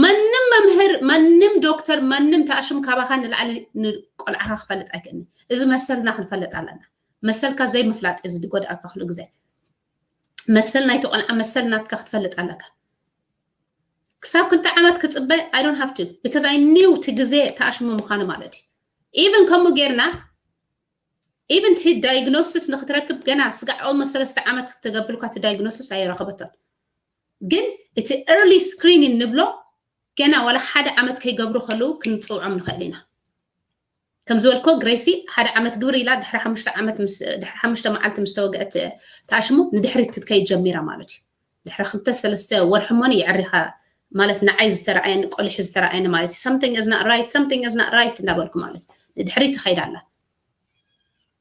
ማንም መምህር ማንም ዶክተር ማንም ተኣሽም ካባኻ ንላዕሊ ንቆልዓኻ ክፈልጥ ኣይክእልኒ። እዚ መሰልና ክንፈልጥ ኣለና። መሰልካ ዘይምፍላጥ እዚ ዝጎድኣካ ኩሉ ግዜ መሰል ናይቲ ቆልዓ መሰል ናትካ ክትፈልጥ ኣለካ። ክሳብ ክልተ ዓመት ክፅበ I don't have to because I knew እቲ ግዜ ተኣሽሙ ምዃኑ ማለት እዩ። Even ከምኡ ጌርና even እቲ ዳይግኖሲስ ንክትረክብ ገና ስጋዕ ኦልሞስት ሰለስተ ዓመት ክትገብር እኳ እቲ ዳይግኖሲስ ኣይረኸበቶን። ግን እቲ ኤርሊ ስክሪኒን ንብሎ ገና ዋላ ሓደ ዓመት ከይገብሩ ከለዉ ክንፅውዖም ንኽእል ኢና። ከም ዝበልኮ ግሬሲ ሓደ ዓመት ግብር ኢላ ድሕሪ ሓሙሽተ ዓመት ምስ- ድሕሪ ሓሙሽተ መዓልቲ ምስ ተወግአት ተኣሽሙ ንድሕሪት ክትከይድ ጀሚራ ማለት እዩ። ድሕሪ ክልተ ሰለስተ ወርሒ እሞኒ የዕሪኻ ማለት ንዓይ ዝተረኣየኒ ቆሊሑ ዝተረኣየኒ ማለት እዩ። Something is not right, something is not right እንዳበልኩ ማለት ንድሕሪት ትኸይድ ኣላ።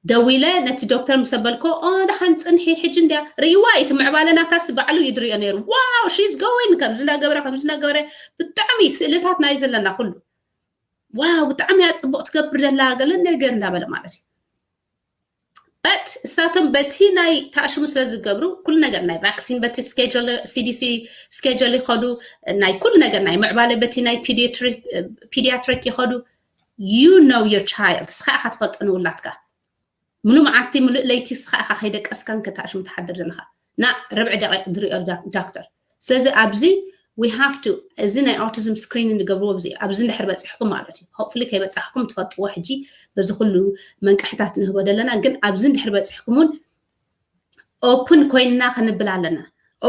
ደዊለ ነቲ ዶክተር ምስ ኣበልኮ ኦ ደሓን ፅንሒ ሕጂ እንድያ ርእይዋ እቲ ምዕባለ ናታስ ባዕሉ እዩ ድሪኦ ነይሩ። Wow, she's going ከምዚ እንዳገበረ ከምዚ እንዳገበረ ብጣዕሚ ስእልታት ናይ ዘለና ኩሉ ዋው ብጣዕሚ እያ ፅቡቅ ትገብር ዘላ ገለ ነገር እንዳበለ ማለት እዩ። But እሳቶም በቲ ናይ ተኣሽሙ ስለ ዝገብሩ ኩሉ ነገር ናይ ቫክሲን በቲ ስኬጁል ሲዲሲ ስኬጁል ይኸዱ ናይ ኩሉ ነገር ናይ ምዕባለ በቲ ናይ ፒዲያትሪክ ይኸዱ። You know your child እስኻ ኢኻ ትፈልጦ ንውላትካ ምሉእ መዓልቲ ምሉእ ለይቲ እስኻ ኢኻ ከይደቀስካን ከተኣሽሙ ትሓድር ዘለኻ ና ርብዒ ደቂቕ ድሪኦ ዳክተር። ስለዚ ኣብዚ we have to እዚ ናይ ኦቲዝም ስክሪኒንግ ዝገብርዎ ኣብዚ ኣብዚ እንድሕር በፂሕኩም ማለት እዩ። Hopefully ከይበፃሕኩም ትፈልጥዎ ሕጂ በዚ ኩሉ መንቅሕታት ንህቦ ዘለና ግን ኣብዚ እንድሕር በፂሕኩም እውን ኦፕን ኮይንና ክንብል ኣለና።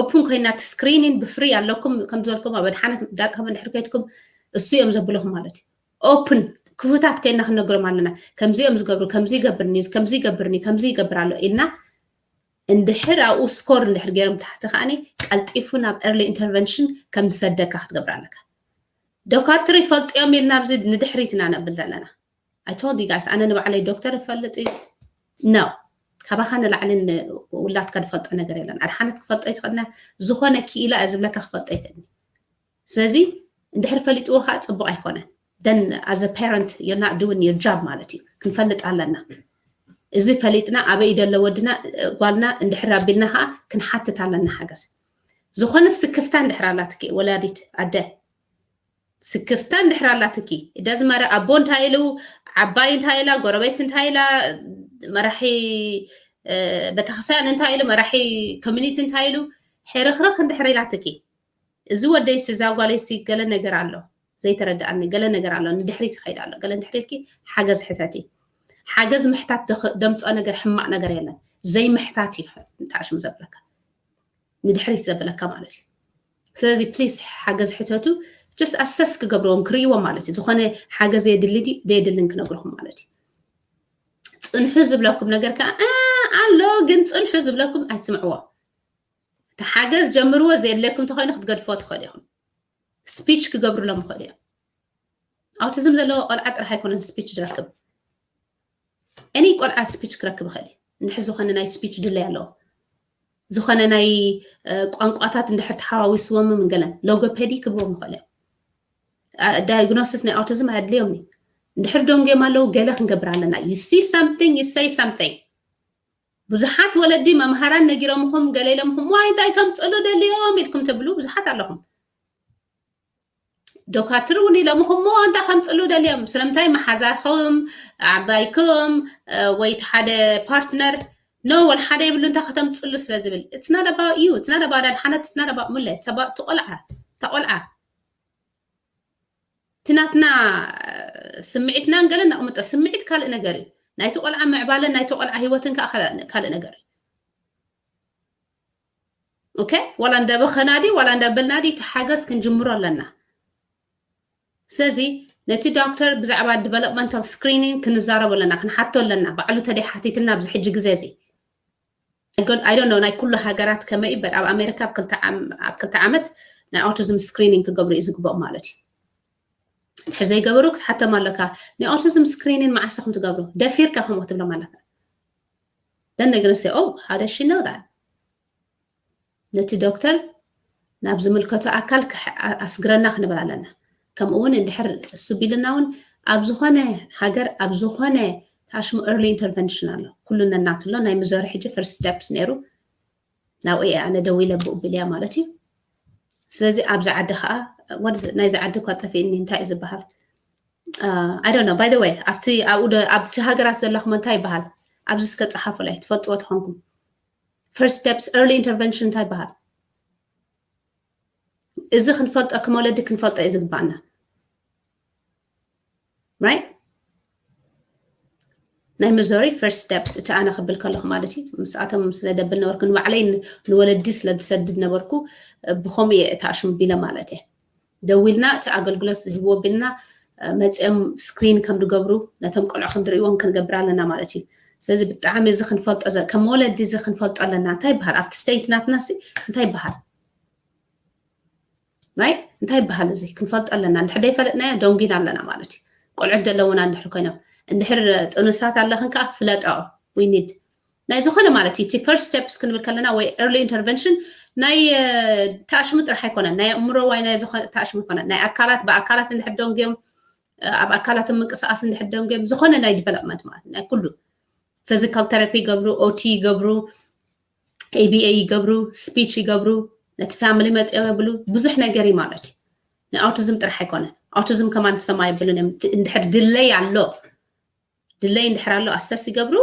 ኦፕን ኮይንና እቲ ስክሪኒንግ ብፍሪ ኣለኩም ከም ዝበልኩም ኣብ ኣድሓነት ዳቅም እንድሕር ከይድኩም እሱ እዮም ዘብለኹም ማለት እዩ። ኦፕን ክፉታት ኮይንና ክንነግሮም ኣለና። ከምዚኦም ዝገብሩ ከምዚ ይገብርኒ ከምዚ ይገብርኒ ከምዚ ይገብር ኣሎ ኢልና እንድሕር ኣብኡ ስኮር እንድሕር ገይሮም ታሕቲ ከዓኒ ቀልጢፉ ናብ ኤርሊ ኢንተርቨንሽን ከም ዝሰደካ ክትገብር ኣለካ። ዶካትር ይፈልጡ እዮም ኢልና ኣብዚ ንድሕሪት ኢና ነብል ዘለና። I told you guys ኣነ ንባዕለይ ዶክተር ይፈልጥ እዩ no ካባኻ ንላዕሊ ውላድካ ዝፈልጦ ነገር የለን። ኣድሓነት ክፈልጦ ይትኽእልና ዝኾነ ክኢላ እየ ዝብለካ ክፈልጦ ይክእልኒ። ስለዚ እንድሕር ፈሊጥዎ ከዓ ፅቡቅ ኣይኮነን። Then as a parent you're not doing your job ማለት እዩ። ክንፈልጥ ኣለና። እዚ ፈሊጥና ኣበይ ደሎ ወድና ጓልና እንድሕር ኣቢልና ከዓ ክንሓትት ኣለና ሓገዝ። ዝኾነ ስክፍታ እንድሕር ኣላትኪ ወላዲት ኣደ ስክፍታ እንድሕር ኣላትኪ ደዝመረ ኣቦ እንታይ ኢሉ ዓባይ እንታይ ኢላ ጎረቤት እንታይ ኢላ መራሒ ቤተክርስትያን እንታይ ኢሉ መራሒ ኮሚኒቲ እንታይ ኢሉ ሕርኽርኽ እንድሕር ኢላትኪ እዚ ወደይሲ እዛ ጓለይሲ ገለ ነገር ኣሎ ዘይተረድኣኒ ገለ ነገር ኣሎ ንድሕሪት ይኸይድ ኣሎ ገለ እንድሕር ኢልኪ ሓገዝ ሕተቲ። ሓገዝ ምሕታት ደምፅኦ ነገር ሕማቕ ነገር የለን ዘይምሕታት እዩ። እንተኣሽሙ ዘብለካ ንድሕሪት ዘብለካ ማለት እዩ። ስለዚ ፕሊስ ሓገዝ ሕተቱ just ኣሰስ ክገብርዎም ክርእይዎም ማለት እዩ። ዝኾነ ሓገዝ የድሊ ድዩ ዘየድልን ክነግርኹም ማለት እዩ። ጽንሑ ዝብለኩም ነገር ከዓ ኣሎ፣ ግን ጽንሑ ዝብለኩም ኣይትስምዕዎ። ተሓገዝ ጀምርዎ፣ ዘየድለኩም ተኮይኑ ክትገድፍዎ ትኽእሉ ኢኹም። ስፒች ክገብሩሎም ይኽእሉ እዮም። ኣውቲዝም ዘለዎ ቆልዓ ጥራሕ ኣይኮነን ስፒች ዝረክብ። እኒ ቆልዓ ስፒች ክረክብ ይኽእል እዩ። እንድሕር ዝኾነ ናይ ስፒች ድለይ ኣለዎ፣ ዝኾነ ናይ ቋንቋታት እንድሕር ተሓዋዊስዎም ምንገለን ሎጎፔዲ ክብዎም ይኽእል እዮም። ዳያግኖሲስ ናይ ኣውቲዝም ኣድልዮም እዩ። እንድሕር ደንጎም ኣለዉ ገለ ክንገብር ኣለና። You see something, you say something። ብዙሓት ወለዲ መምሃራን ነጊሮምኹም፣ ገለ ኢሎምኹም፣ ዋይ እንታይ ከምፅሉ ደልዮም ኢልኩም ትብሉ ብዙሓት ኣለኹም። ዶካትር እውን ኢሎምኹም፣ ሞ እንታይ ከምፅሉ ደልዮም? ስለምንታይ መሓዛኹም፣ ዓባይኩም ወይ ሓደ ፓርትነር ኖ ወል ሓደ ይብሉ እንታይ ከተምፅሉ ስለ ዝብል። It's not about you, it's not about ኣድሓነት, it's not about ሙለ, it's about እቲ ቆልዓ፣ እታ ቆልዓ። እቲ ናትና ስምዒትናን ገለን ነቕምጦ። ስምዒት ካልእ ነገር እዩ። ናይቲ ቆልዓ ምዕባለን ናይቲ ቆልዓ ህይወትን ከዓ ካልእ ነገር እዩ። ኦኬ፣ ዋላ እንዳበኸና ድዩ ዋላ እንዳበልና ድዩ፣ እቲ ሓገዝ ክንጅምሮ ኣለና። ስለዚ ነቲ ዶክተር ብዛዕባ ዲቨሎፕመንታል ስክሪኒንግ ክንዛረቦ ኣለና፣ ክንሓቶ ኣለና። ባዕሉ ተደይ ሓቲትና ኣብዚ ሕጂ ግዜ እዚ። I don't know ናይ ኩሉ ሃገራት ከመይ እዩ፣ but ኣብ ኣሜሪካ ኣብ ክልተ ዓመት ናይ ኣውቲዝም ስክሪኒንግ ክገብሩ እዩ ዝግብኦም ማለት እዩ። እንድሕር ዘይገበሩ ክትሓቶም ኣለካ። ናይ ኣውቲዝም ስክሪኒንግ መዓስ ኢኹም ትገብሩ? ደፊርካ ከምኡ ክትብሎም ኣለካ። Then they're gonna say, oh, how does she know that? ነቲ ዶክተር ናብ ዝምልከቶ ኣካል ኣስግረና ክንብል ኣለና። ከምኡ እውን እንድሕር እሱ ቢልና እውን ኣብ ዝኾነ ሃገር ኣብ ዝኾነ ታሽሙ early intervention ኣሎ። ኩሉ ነናቱ ኣሎ። ናይ ሚዞሪ ሕጂ first steps ነይሩ። ናብኡ እየ ኣነ ደዊለ ብኡ ቢልያ ማለት እዩ። ስለዚ ኣብዚ ዓዲ ከዓ ናይዚ ዓዲ እኳ ጠፊእኒ እንታይ እዩ ዝበሃል? I don't know, by the way ኣብቲ ኣብኡ ኣብቲ ሃገራት ዘለኹም እንታይ ይበሃል? ኣብዚ እስከ ፀሓፉ ላይ ትፈልጥዎ ተኾንኩም። First steps, early intervention እንታይ ይበሃል? እዚ ክንፈልጦ ከም ወለዲ ክንፈልጦ እዩ ዝግባኣና። Right? ናይ ሚዞሪ first steps እቲ ኣነ ክብል ከለኹ ማለት እዩ። ምስኣቶም ስለ ደብል ነበርኩ ንባዕለይ ንወለዲ ስለ ዝሰድድ ነበርኩ። ብኸምኡ እየ እታ ኣሽሙ ቢለ ማለት እየ። ደዊልና እቲ ኣገልግሎት ዝህብዎ ቢልና መፅኦም ስክሪን ከም ዝገብሩ ነቶም ቆልዑ ከም ዝርእይዎም ክንገብር ኣለና ማለት እዩ። ስለዚ ብጣዕሚ እዚ ክንፈልጦ ከም ወለዲ እዚ ክንፈልጦ ኣለና። እንታይ ይበሃል ኣብቲ ስቴት ናትና እንታይ ይበሃል? ናይ እንታይ ይበሃል እዚ ክንፈልጦ ኣለና። እንድሕር ደይፈለጥናዮ ደንጉና ኣለና ማለት እዩ። ቆልዑት ዘለውና እንድሕር ኮይኖም እንድሕር ጥኑሳት ኣለኽን ከዓ ፍለጦ። We need ናይ ዝኾነ ማለት እዩ እቲ first steps ክንብል ከለና ወይ early intervention ናይ ተኣሽሙ ጥራሕ ኣይኮነን፣ ናይ ኣእምሮ ወይ ናይ ዝኾነ ተኣሽሙ ኣይኮነን። ናይ ኣካላት ብኣካላት እንድሕር ደንጉዮም ኣብ ኣካላቶም ምንቅስቃስ እንድሕር ደንጉዮም ዝኾነ ናይ ዲቨሎፕመንት ማለት ናይ ኩሉ physical therapy ይገብሩ፣ ኦቲ ይገብሩ፣ ABA ይገብሩ፣ ስፒች ይገብሩ፣ ነቲ ፋሚሊ መፅኦም የብሉ ብዙሕ ነገር እዩ ማለት እዩ። ንኣውቲዝም ጥራሕ ኣይኮነን። ኣውቲዝም ከማን ሰማ የብሉን እዮም። እንድሕር ድለይ ኣሎ ድለይ እንድሕር ኣሎ ኣሰስ ይገብሩ፣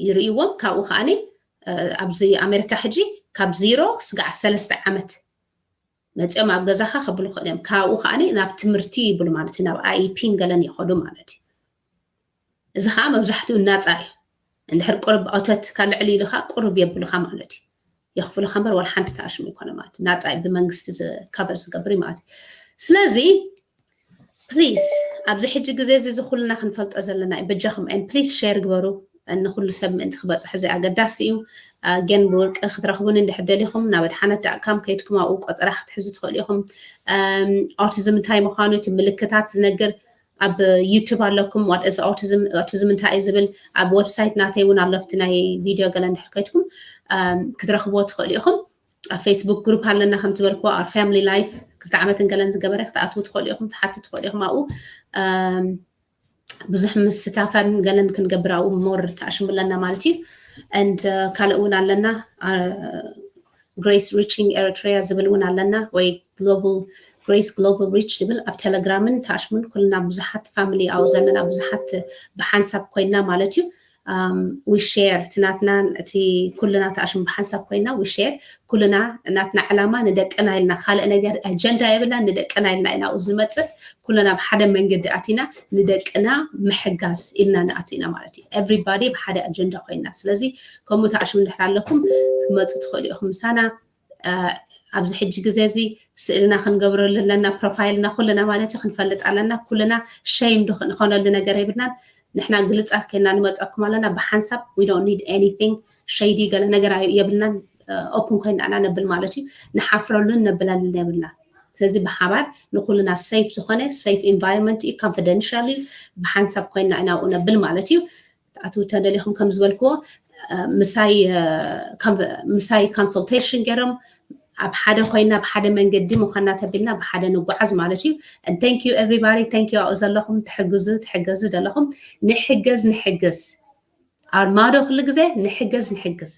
ይርእይዎም። ካብኡ ከዓኒ ኣብዚ ኣሜሪካ ሕጂ ካብ ዜሮ ስጋዕ ሰለስተ ዓመት መፂኦም ኣብ ገዛኻ ከብሉ ክእል እዮም። ካብኡ ከዓኒ ናብ ትምህርቲ ይብሉ ማለት እዩ። ናብ IEP ገለን ይኸዱ ማለት እዩ። እዚ ከዓ መብዛሕትኡ ናፃ እዩ። እንድሕር ቁርብ ኦተት ካልዕሊ ኢሉ ከዓ ቁርብ የብሉካ ማለት እዩ። የኽፍሉካ እምበር ዋላ ሓንቲ ተኣሽሙ ይኮነ ማለት እዩ። ናፃ እዩ ብመንግስቲ ዝካቨር ዝገብር እዩ ማለት እዩ። ስለዚ ፕሊስ ኣብዚ ሕጂ ግዜ እዚ እዚ ኩልና ክንፈልጦ ዘለና እዩ። በጃኹም ን ፕሊስ ሼር ግበሩ ንኩሉ ሰብ ምእንቲ ክበፅሑ እዚ ኣገዳሲ እዩ። ግን ብውልቂ ክትረኽቡን እንድሕር ደሊኹም ናብ ኣድሓነት ዳትካም ከይድኩም ኣብኡ ቆፀራ ክትሕዙ ትኽእሉ ኢኹም። ኣውቲዝም እንታይ ምዃኑ እቲ ምልክታት ዝነግር ኣብ ዩቱብ ኣለኩም። ዋት እዚ ኣውቲዝም እንታይ እዩ ዝብል ኣብ ዌብሳይት ናተይ እውን ኣሎ። ኣብቲ ናይ ቪድዮ ገለ እንድሕር ከይድኩም ክትረኽብዎ ትኽእሉ ኢኹም። ኣብ ፌስቡክ ግሩፕ ኣለና ከም ዝበልኩዎ our family life ክልተ ዓመትን ገለን ዝገበረ ክትኣትዉ ትኽእሉ ኢኹም፣ ትሓቱ ትኽእሉ ኢኹም ኣብኡ። ብዙሕ ምስታፋን ገለን ክንገብር ኣብኡ ሞር ተኣሽሙ ኣለና ማለት እዩ። And ካልእ እውን ኣለና Grace Reaching Eritrea ዝብል እውን ኣለና ወይ ግሎባል ግሬስ ግሎባል ሪች ዝብል ኣብ ቴሌግራምን ተኣሽሙን ኩልና ብዙሓት ፋሚሊ ኣብኡ ዘለና ብዙሓት ብሓንሳብ ኮይና ማለት እዩ። We share እቲ ናትና እቲ ኩልና ተኣሽሙ ብሓንሳብ ኮይና we share ኩልና ናትና ዕላማ ንደቅና ኢልና ካልእ ነገር ኣጀንዳ የብልና ንደቅና ኢልና ኢና ኣብኡ ዝመፅእ። ኩልና ብሓደ መንገዲ ኣቲና ንደቅና ምሕጋዝ ኢልና ንኣቲ ኢና ማለት እዩ። Everybody ብሓደ ኣጀንዳ ኮይና ስለዚ ከምኡ ተኣሽሙ እንድሕር ኣለኩም ክትመፁ ትኽእሉ ኢኹም ምሳና። ኣብዚ ሕጂ ግዜ እዚ ስእልና ክንገብረሉ ኣለና ፕሮፋይልና ኩልና ማለት እዩ ክንፈልጥ ኣለና። ኩልና ሸይምድ ንኾነሉ ነገር የብልናን። ንሕና ግልፃት ኮይና ንመፀኩም ኣለና ብሓንሳብ። We don't need anything shady፣ ገለ ነገር የብልናን። Open ኮይና ኢና ነብል ማለት እዩ። ንሓፍረሉን ነብለሉን የብልና። ስለዚ ብሓባር ንኩልና safe ዝኾነ safe environment እዩ፣ confidential እዩ። ብሓንሳብ ኮይና ኢና ኣብኡ ነብል ማለት እዩ። ኣቱ ተደሊኹም ከም ዝበልክዎ ምሳይ ምሳይ consultation ገይሮም ኣብ ሓደ ኮይና ብሓደ መንገዲ ምኳና ተቢልና ብሓደ ንጓዓዝ ማለት እዩ። Thank you everybody, thank you ኣብኡ ዘለኹም ትሕግዙ ትሕገዙ ዘለኹም። ንሕገዝ ንሕግዝ ኣርማዶ ኩሉ ግዜ ንሕገዝ ንሕግዝ።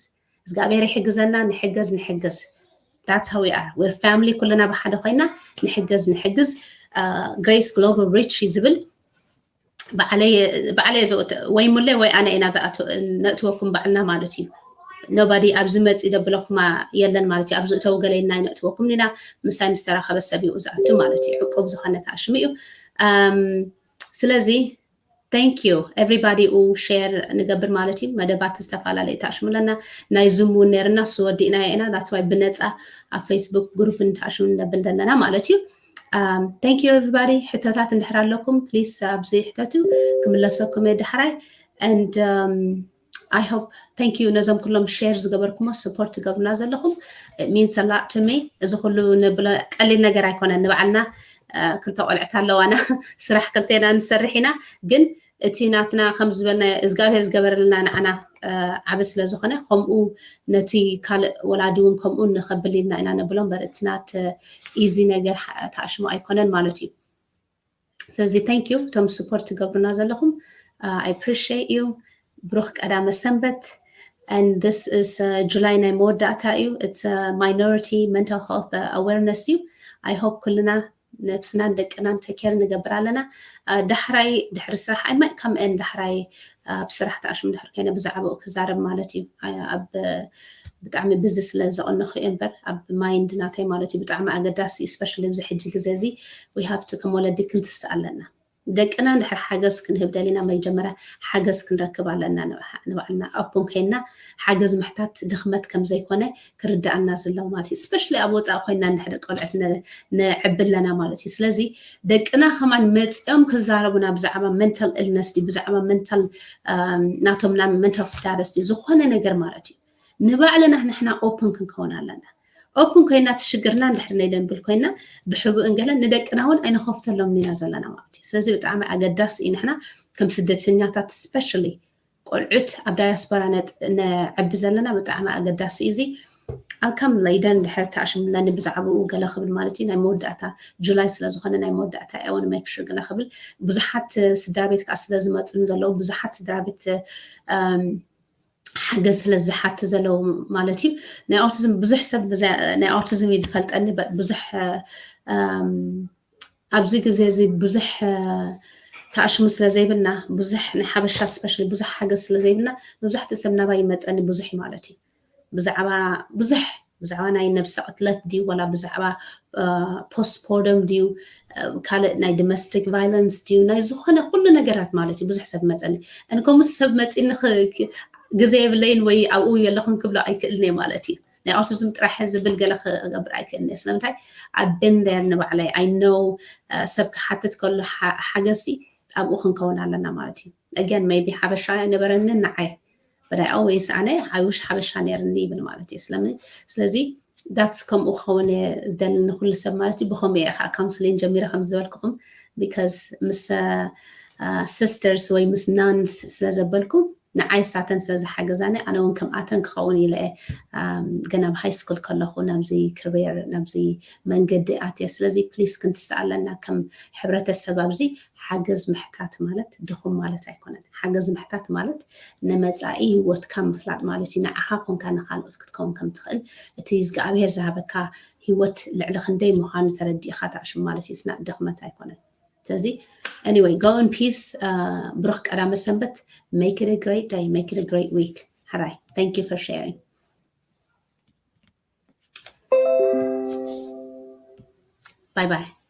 እግዚኣብሔር ይሕግዘና። ንሕገዝ ንሕግዝ። That's how we are, we're family። ኩልና ብሓደ ኮይና ንሕገዝ ንሕግዝ። Grace Global Reach እዩ ዝብል። ባዕለይ ባዕለይ ዘውት ወይ ሙለ ወይ ኣነ ኢና ዝኣት ነእትወኩም ባዕልና ማለት እዩ። Nobody ኣብዚ መፂ ደብለኩማ የለን ማለት እዩ። ኣብዚ እተው ገለይና ይነእትወኩም ኢና። ምሳይ ምስ ተራኸበ ሰብ እዩ ዝኣቱ ማለት እዩ። ዕቁብ ዝኾነ ተኣሽሙ እዩ። ስለዚ thank you everybody ኡ share ንገብር ማለት እዩ። መደባት ዝተፈላለዩ ተኣሽሙ ኣለና። ናይ ዙም እውን ነርና እሱ ወዲእና ኢና ናትዋይ ብነፃ ኣብ Facebook group ንተኣሽሙ ነብል ዘለና ማለት እዩ። Thank you everybody። ሕቶታት እንድሕር ኣለኩም please ኣብዚ ሕተቱ ክምለሰኩም እየ ዳሕራይ። And I hope thank you ነዞም ኩሎም share ዝገበርኩሞ support ትገብሩና ዘለኹም means a lot to me። እዚ ኩሉ ንብሎ ቀሊል ነገር ኣይኮነን። ንባዕልና ክልተ ቆልዕት ኣለዋና ስራሕ ክልቴና ንሰርሕ ኢና። ግን እቲ ናትና ከም ዝበልና እግዚኣብሔር ዝገበረልና ንዓና ዓቢ ስለ ዝኾነ ከምኡ ነቲ ካልእ ወላዲ እውን ከምኡ ንኸብል ኢልና ኢና ነብሎ እምበር it's not easy ነገር ተኣሽሙ ኣይኮነን ማለት እዩ። ስለዚ thank you እቶም support ትገብሩና ዘለኹም I appreciate you። ብሩኽ ቀዳመ ሰንበት። And this is July ናይ መወዳእታ እዩ። It's minority mental health awareness እዩ። I hope ኩልና ነብስናን ደቅናን take care ንገብር ኣለና። ዳሕራይ ድሕሪ ስራሕ I might come in ዳሕራይ ኣብ ስራሕ ተኣሽሙ ድሕር ኮይነ ብዛዕባኡ ክዛረብ ማለት እዩ። ኣብ ብጣዕሚ busy ስለ ዘቐነኹ እየ እምበር ኣብ mind ናተይ ማለት እዩ ብጣዕሚ ኣገዳሲ እዩ። Especially ኣብዚ ሕጂ ግዜ እዚ we have to ከም ወለዲ ክንትስእ ኣለና። ደቅና እንድሕር ሓገዝ ክንህብ ደሊና መጀመርያ ሓገዝ ክንረክብ ኣለና። ንባዕልና open ኮይና ሓገዝ ምሕታት ድኽመት ከም ዘይኮነ ክርዳኣና ዘለዎ ማለት እዩ። Especially ኣብ ወፃኢ ኮይና እንድሕር ቆልዑት ነዕቢ ኣለና ማለት እዩ። ስለዚ ደቅና ከማን መፂኦም ክዛረቡና ብዛዕባ mental illness ድዩ ብዛዕባ mental ናቶም ና mental status ድዩ ዝኾነ ነገር ማለት እዩ። ንባዕልና ንሕና open ክንከውን ኣለና። Open ኮይና እቲ ሽግርና እንድሕር ነይደንብል ኮይና ብሕቡእን ገለን ንደቅና እውን ኣይንኸፍተሎም ኢና ዘለና ማለት እዩ። ስለዚ ብጣዕሚ ኣገዳሲ እዩ ንሕና ከም ስደተኛታት especially ቆልዑት ኣብ diaspora ነዕቢ ዘለና ብጣዕሚ ኣገዳሲ እዩ። እዚ ኣልካም ለይደን ድሕር ተኣሽምለኒ ብዛዕባኡ ገለ ክብል ማለት እዩ። ናይ መወዳእታ ጁላይ ስለ ዝኾነ ናይ መወዳእታ እያ ወን make sure ገለ ክብል ብዙሓት ስድራ ቤት ከዓ ስለ ዝመፁን ዘለዉ ብዙሓት ስድራ ቤት ሓገዝ ስለ ዝሓቱ ዘለዉ ማለት እዩ። ናይ autism ብዙሕ ሰብ ናይ autism እዩ ዝፈልጠኒ ብዙሕ ኣብዚ ግዜ እዚ ብዙሕ ተኣሽሙ ስለ ዘይብልና ብዙሕ ናይ ሓበሻ especially ብዙሕ ሓገዝ ስለ ዘይብልና መብዛሕትኡ ሰብ ናባይ ይመፀኒ ብዙሕ እዩ ማለት እዩ። ብዛዕባ ብዙሕ ብዛዕባ ናይ ነብሰ ቅትለት ድዩ ዋላ ብዛዕባ postpartum ድዩ ካልእ ናይ domestic violence ድዩ ናይ ዝኾነ ኩሉ ነገራት ማለት እዩ ብዙሕ ሰብ መፀኒ። And ከምኡ ሰብ መፂኒ ግዜ የብለይን ወይ ኣብኡ የለኹን ክብሎ ኣይክእልን እየ ማለት እዩ። ናይ autism ጥራሕ ዝብል ገለ ክገብር ኣይክእልን እየ። ስለምንታይ I've been there ንባዕለይ I know ሰብ ክሓትት ከሎ ሓገዝሲ ኣብኡ ክንከውን ኣለና ማለት እዩ። Again maybe ሓበሻ ኣይነበረንን ንዓይ but I always ኣነ I wish ሓበሻ ነይርኒ ይብል ማለት እዩ። ስለዚ that's ከምኡ ክኸውን እየ ዝደሊ ንኩሉ ሰብ ማለት እዩ። ብከምኡ እየ ከዓ counselling ጀሚረ ከም ዝበልኩኹም because ምስ sisters ወይ ምስ nuns ስለ ዘበልኩ ንዓይ ሳተን ስለ ዝሓገዛኒ ኣነ እውን ከምኣተን ክኸውን ኢለ እየ ገና ኣብ high school ከለኹ ናብዚ career ናብዚ መንገዲ ኣትየ። ስለዚ please ክንትስእ ኣለና ከም ሕብረተሰብ ኣብዚ ሓገዝ ምሕታት ማለት ድኹም ማለት ኣይኮነን። ሓገዝ ምሕታት ማለት ንመፃኢ ህይወትካ ምፍላጥ ማለት እዩ። ንዓኻ ኮንካ ንካልኦት ክትከውን ከም ትኽእል እቲ እግዚኣብሔር ዝሃበካ ህይወት ልዕሊ ክንደይ ምዃኑ ተረዲእኻ ተዕሽም ማለት እዩ። ስና ድኽመት ኣይኮነን። ስለዚ anyway go in peace። ብሩኽ ቀዳመ ሰንበት። Make it a great day, make it a great week። ሕራይ thank you for sharing. Bye bye.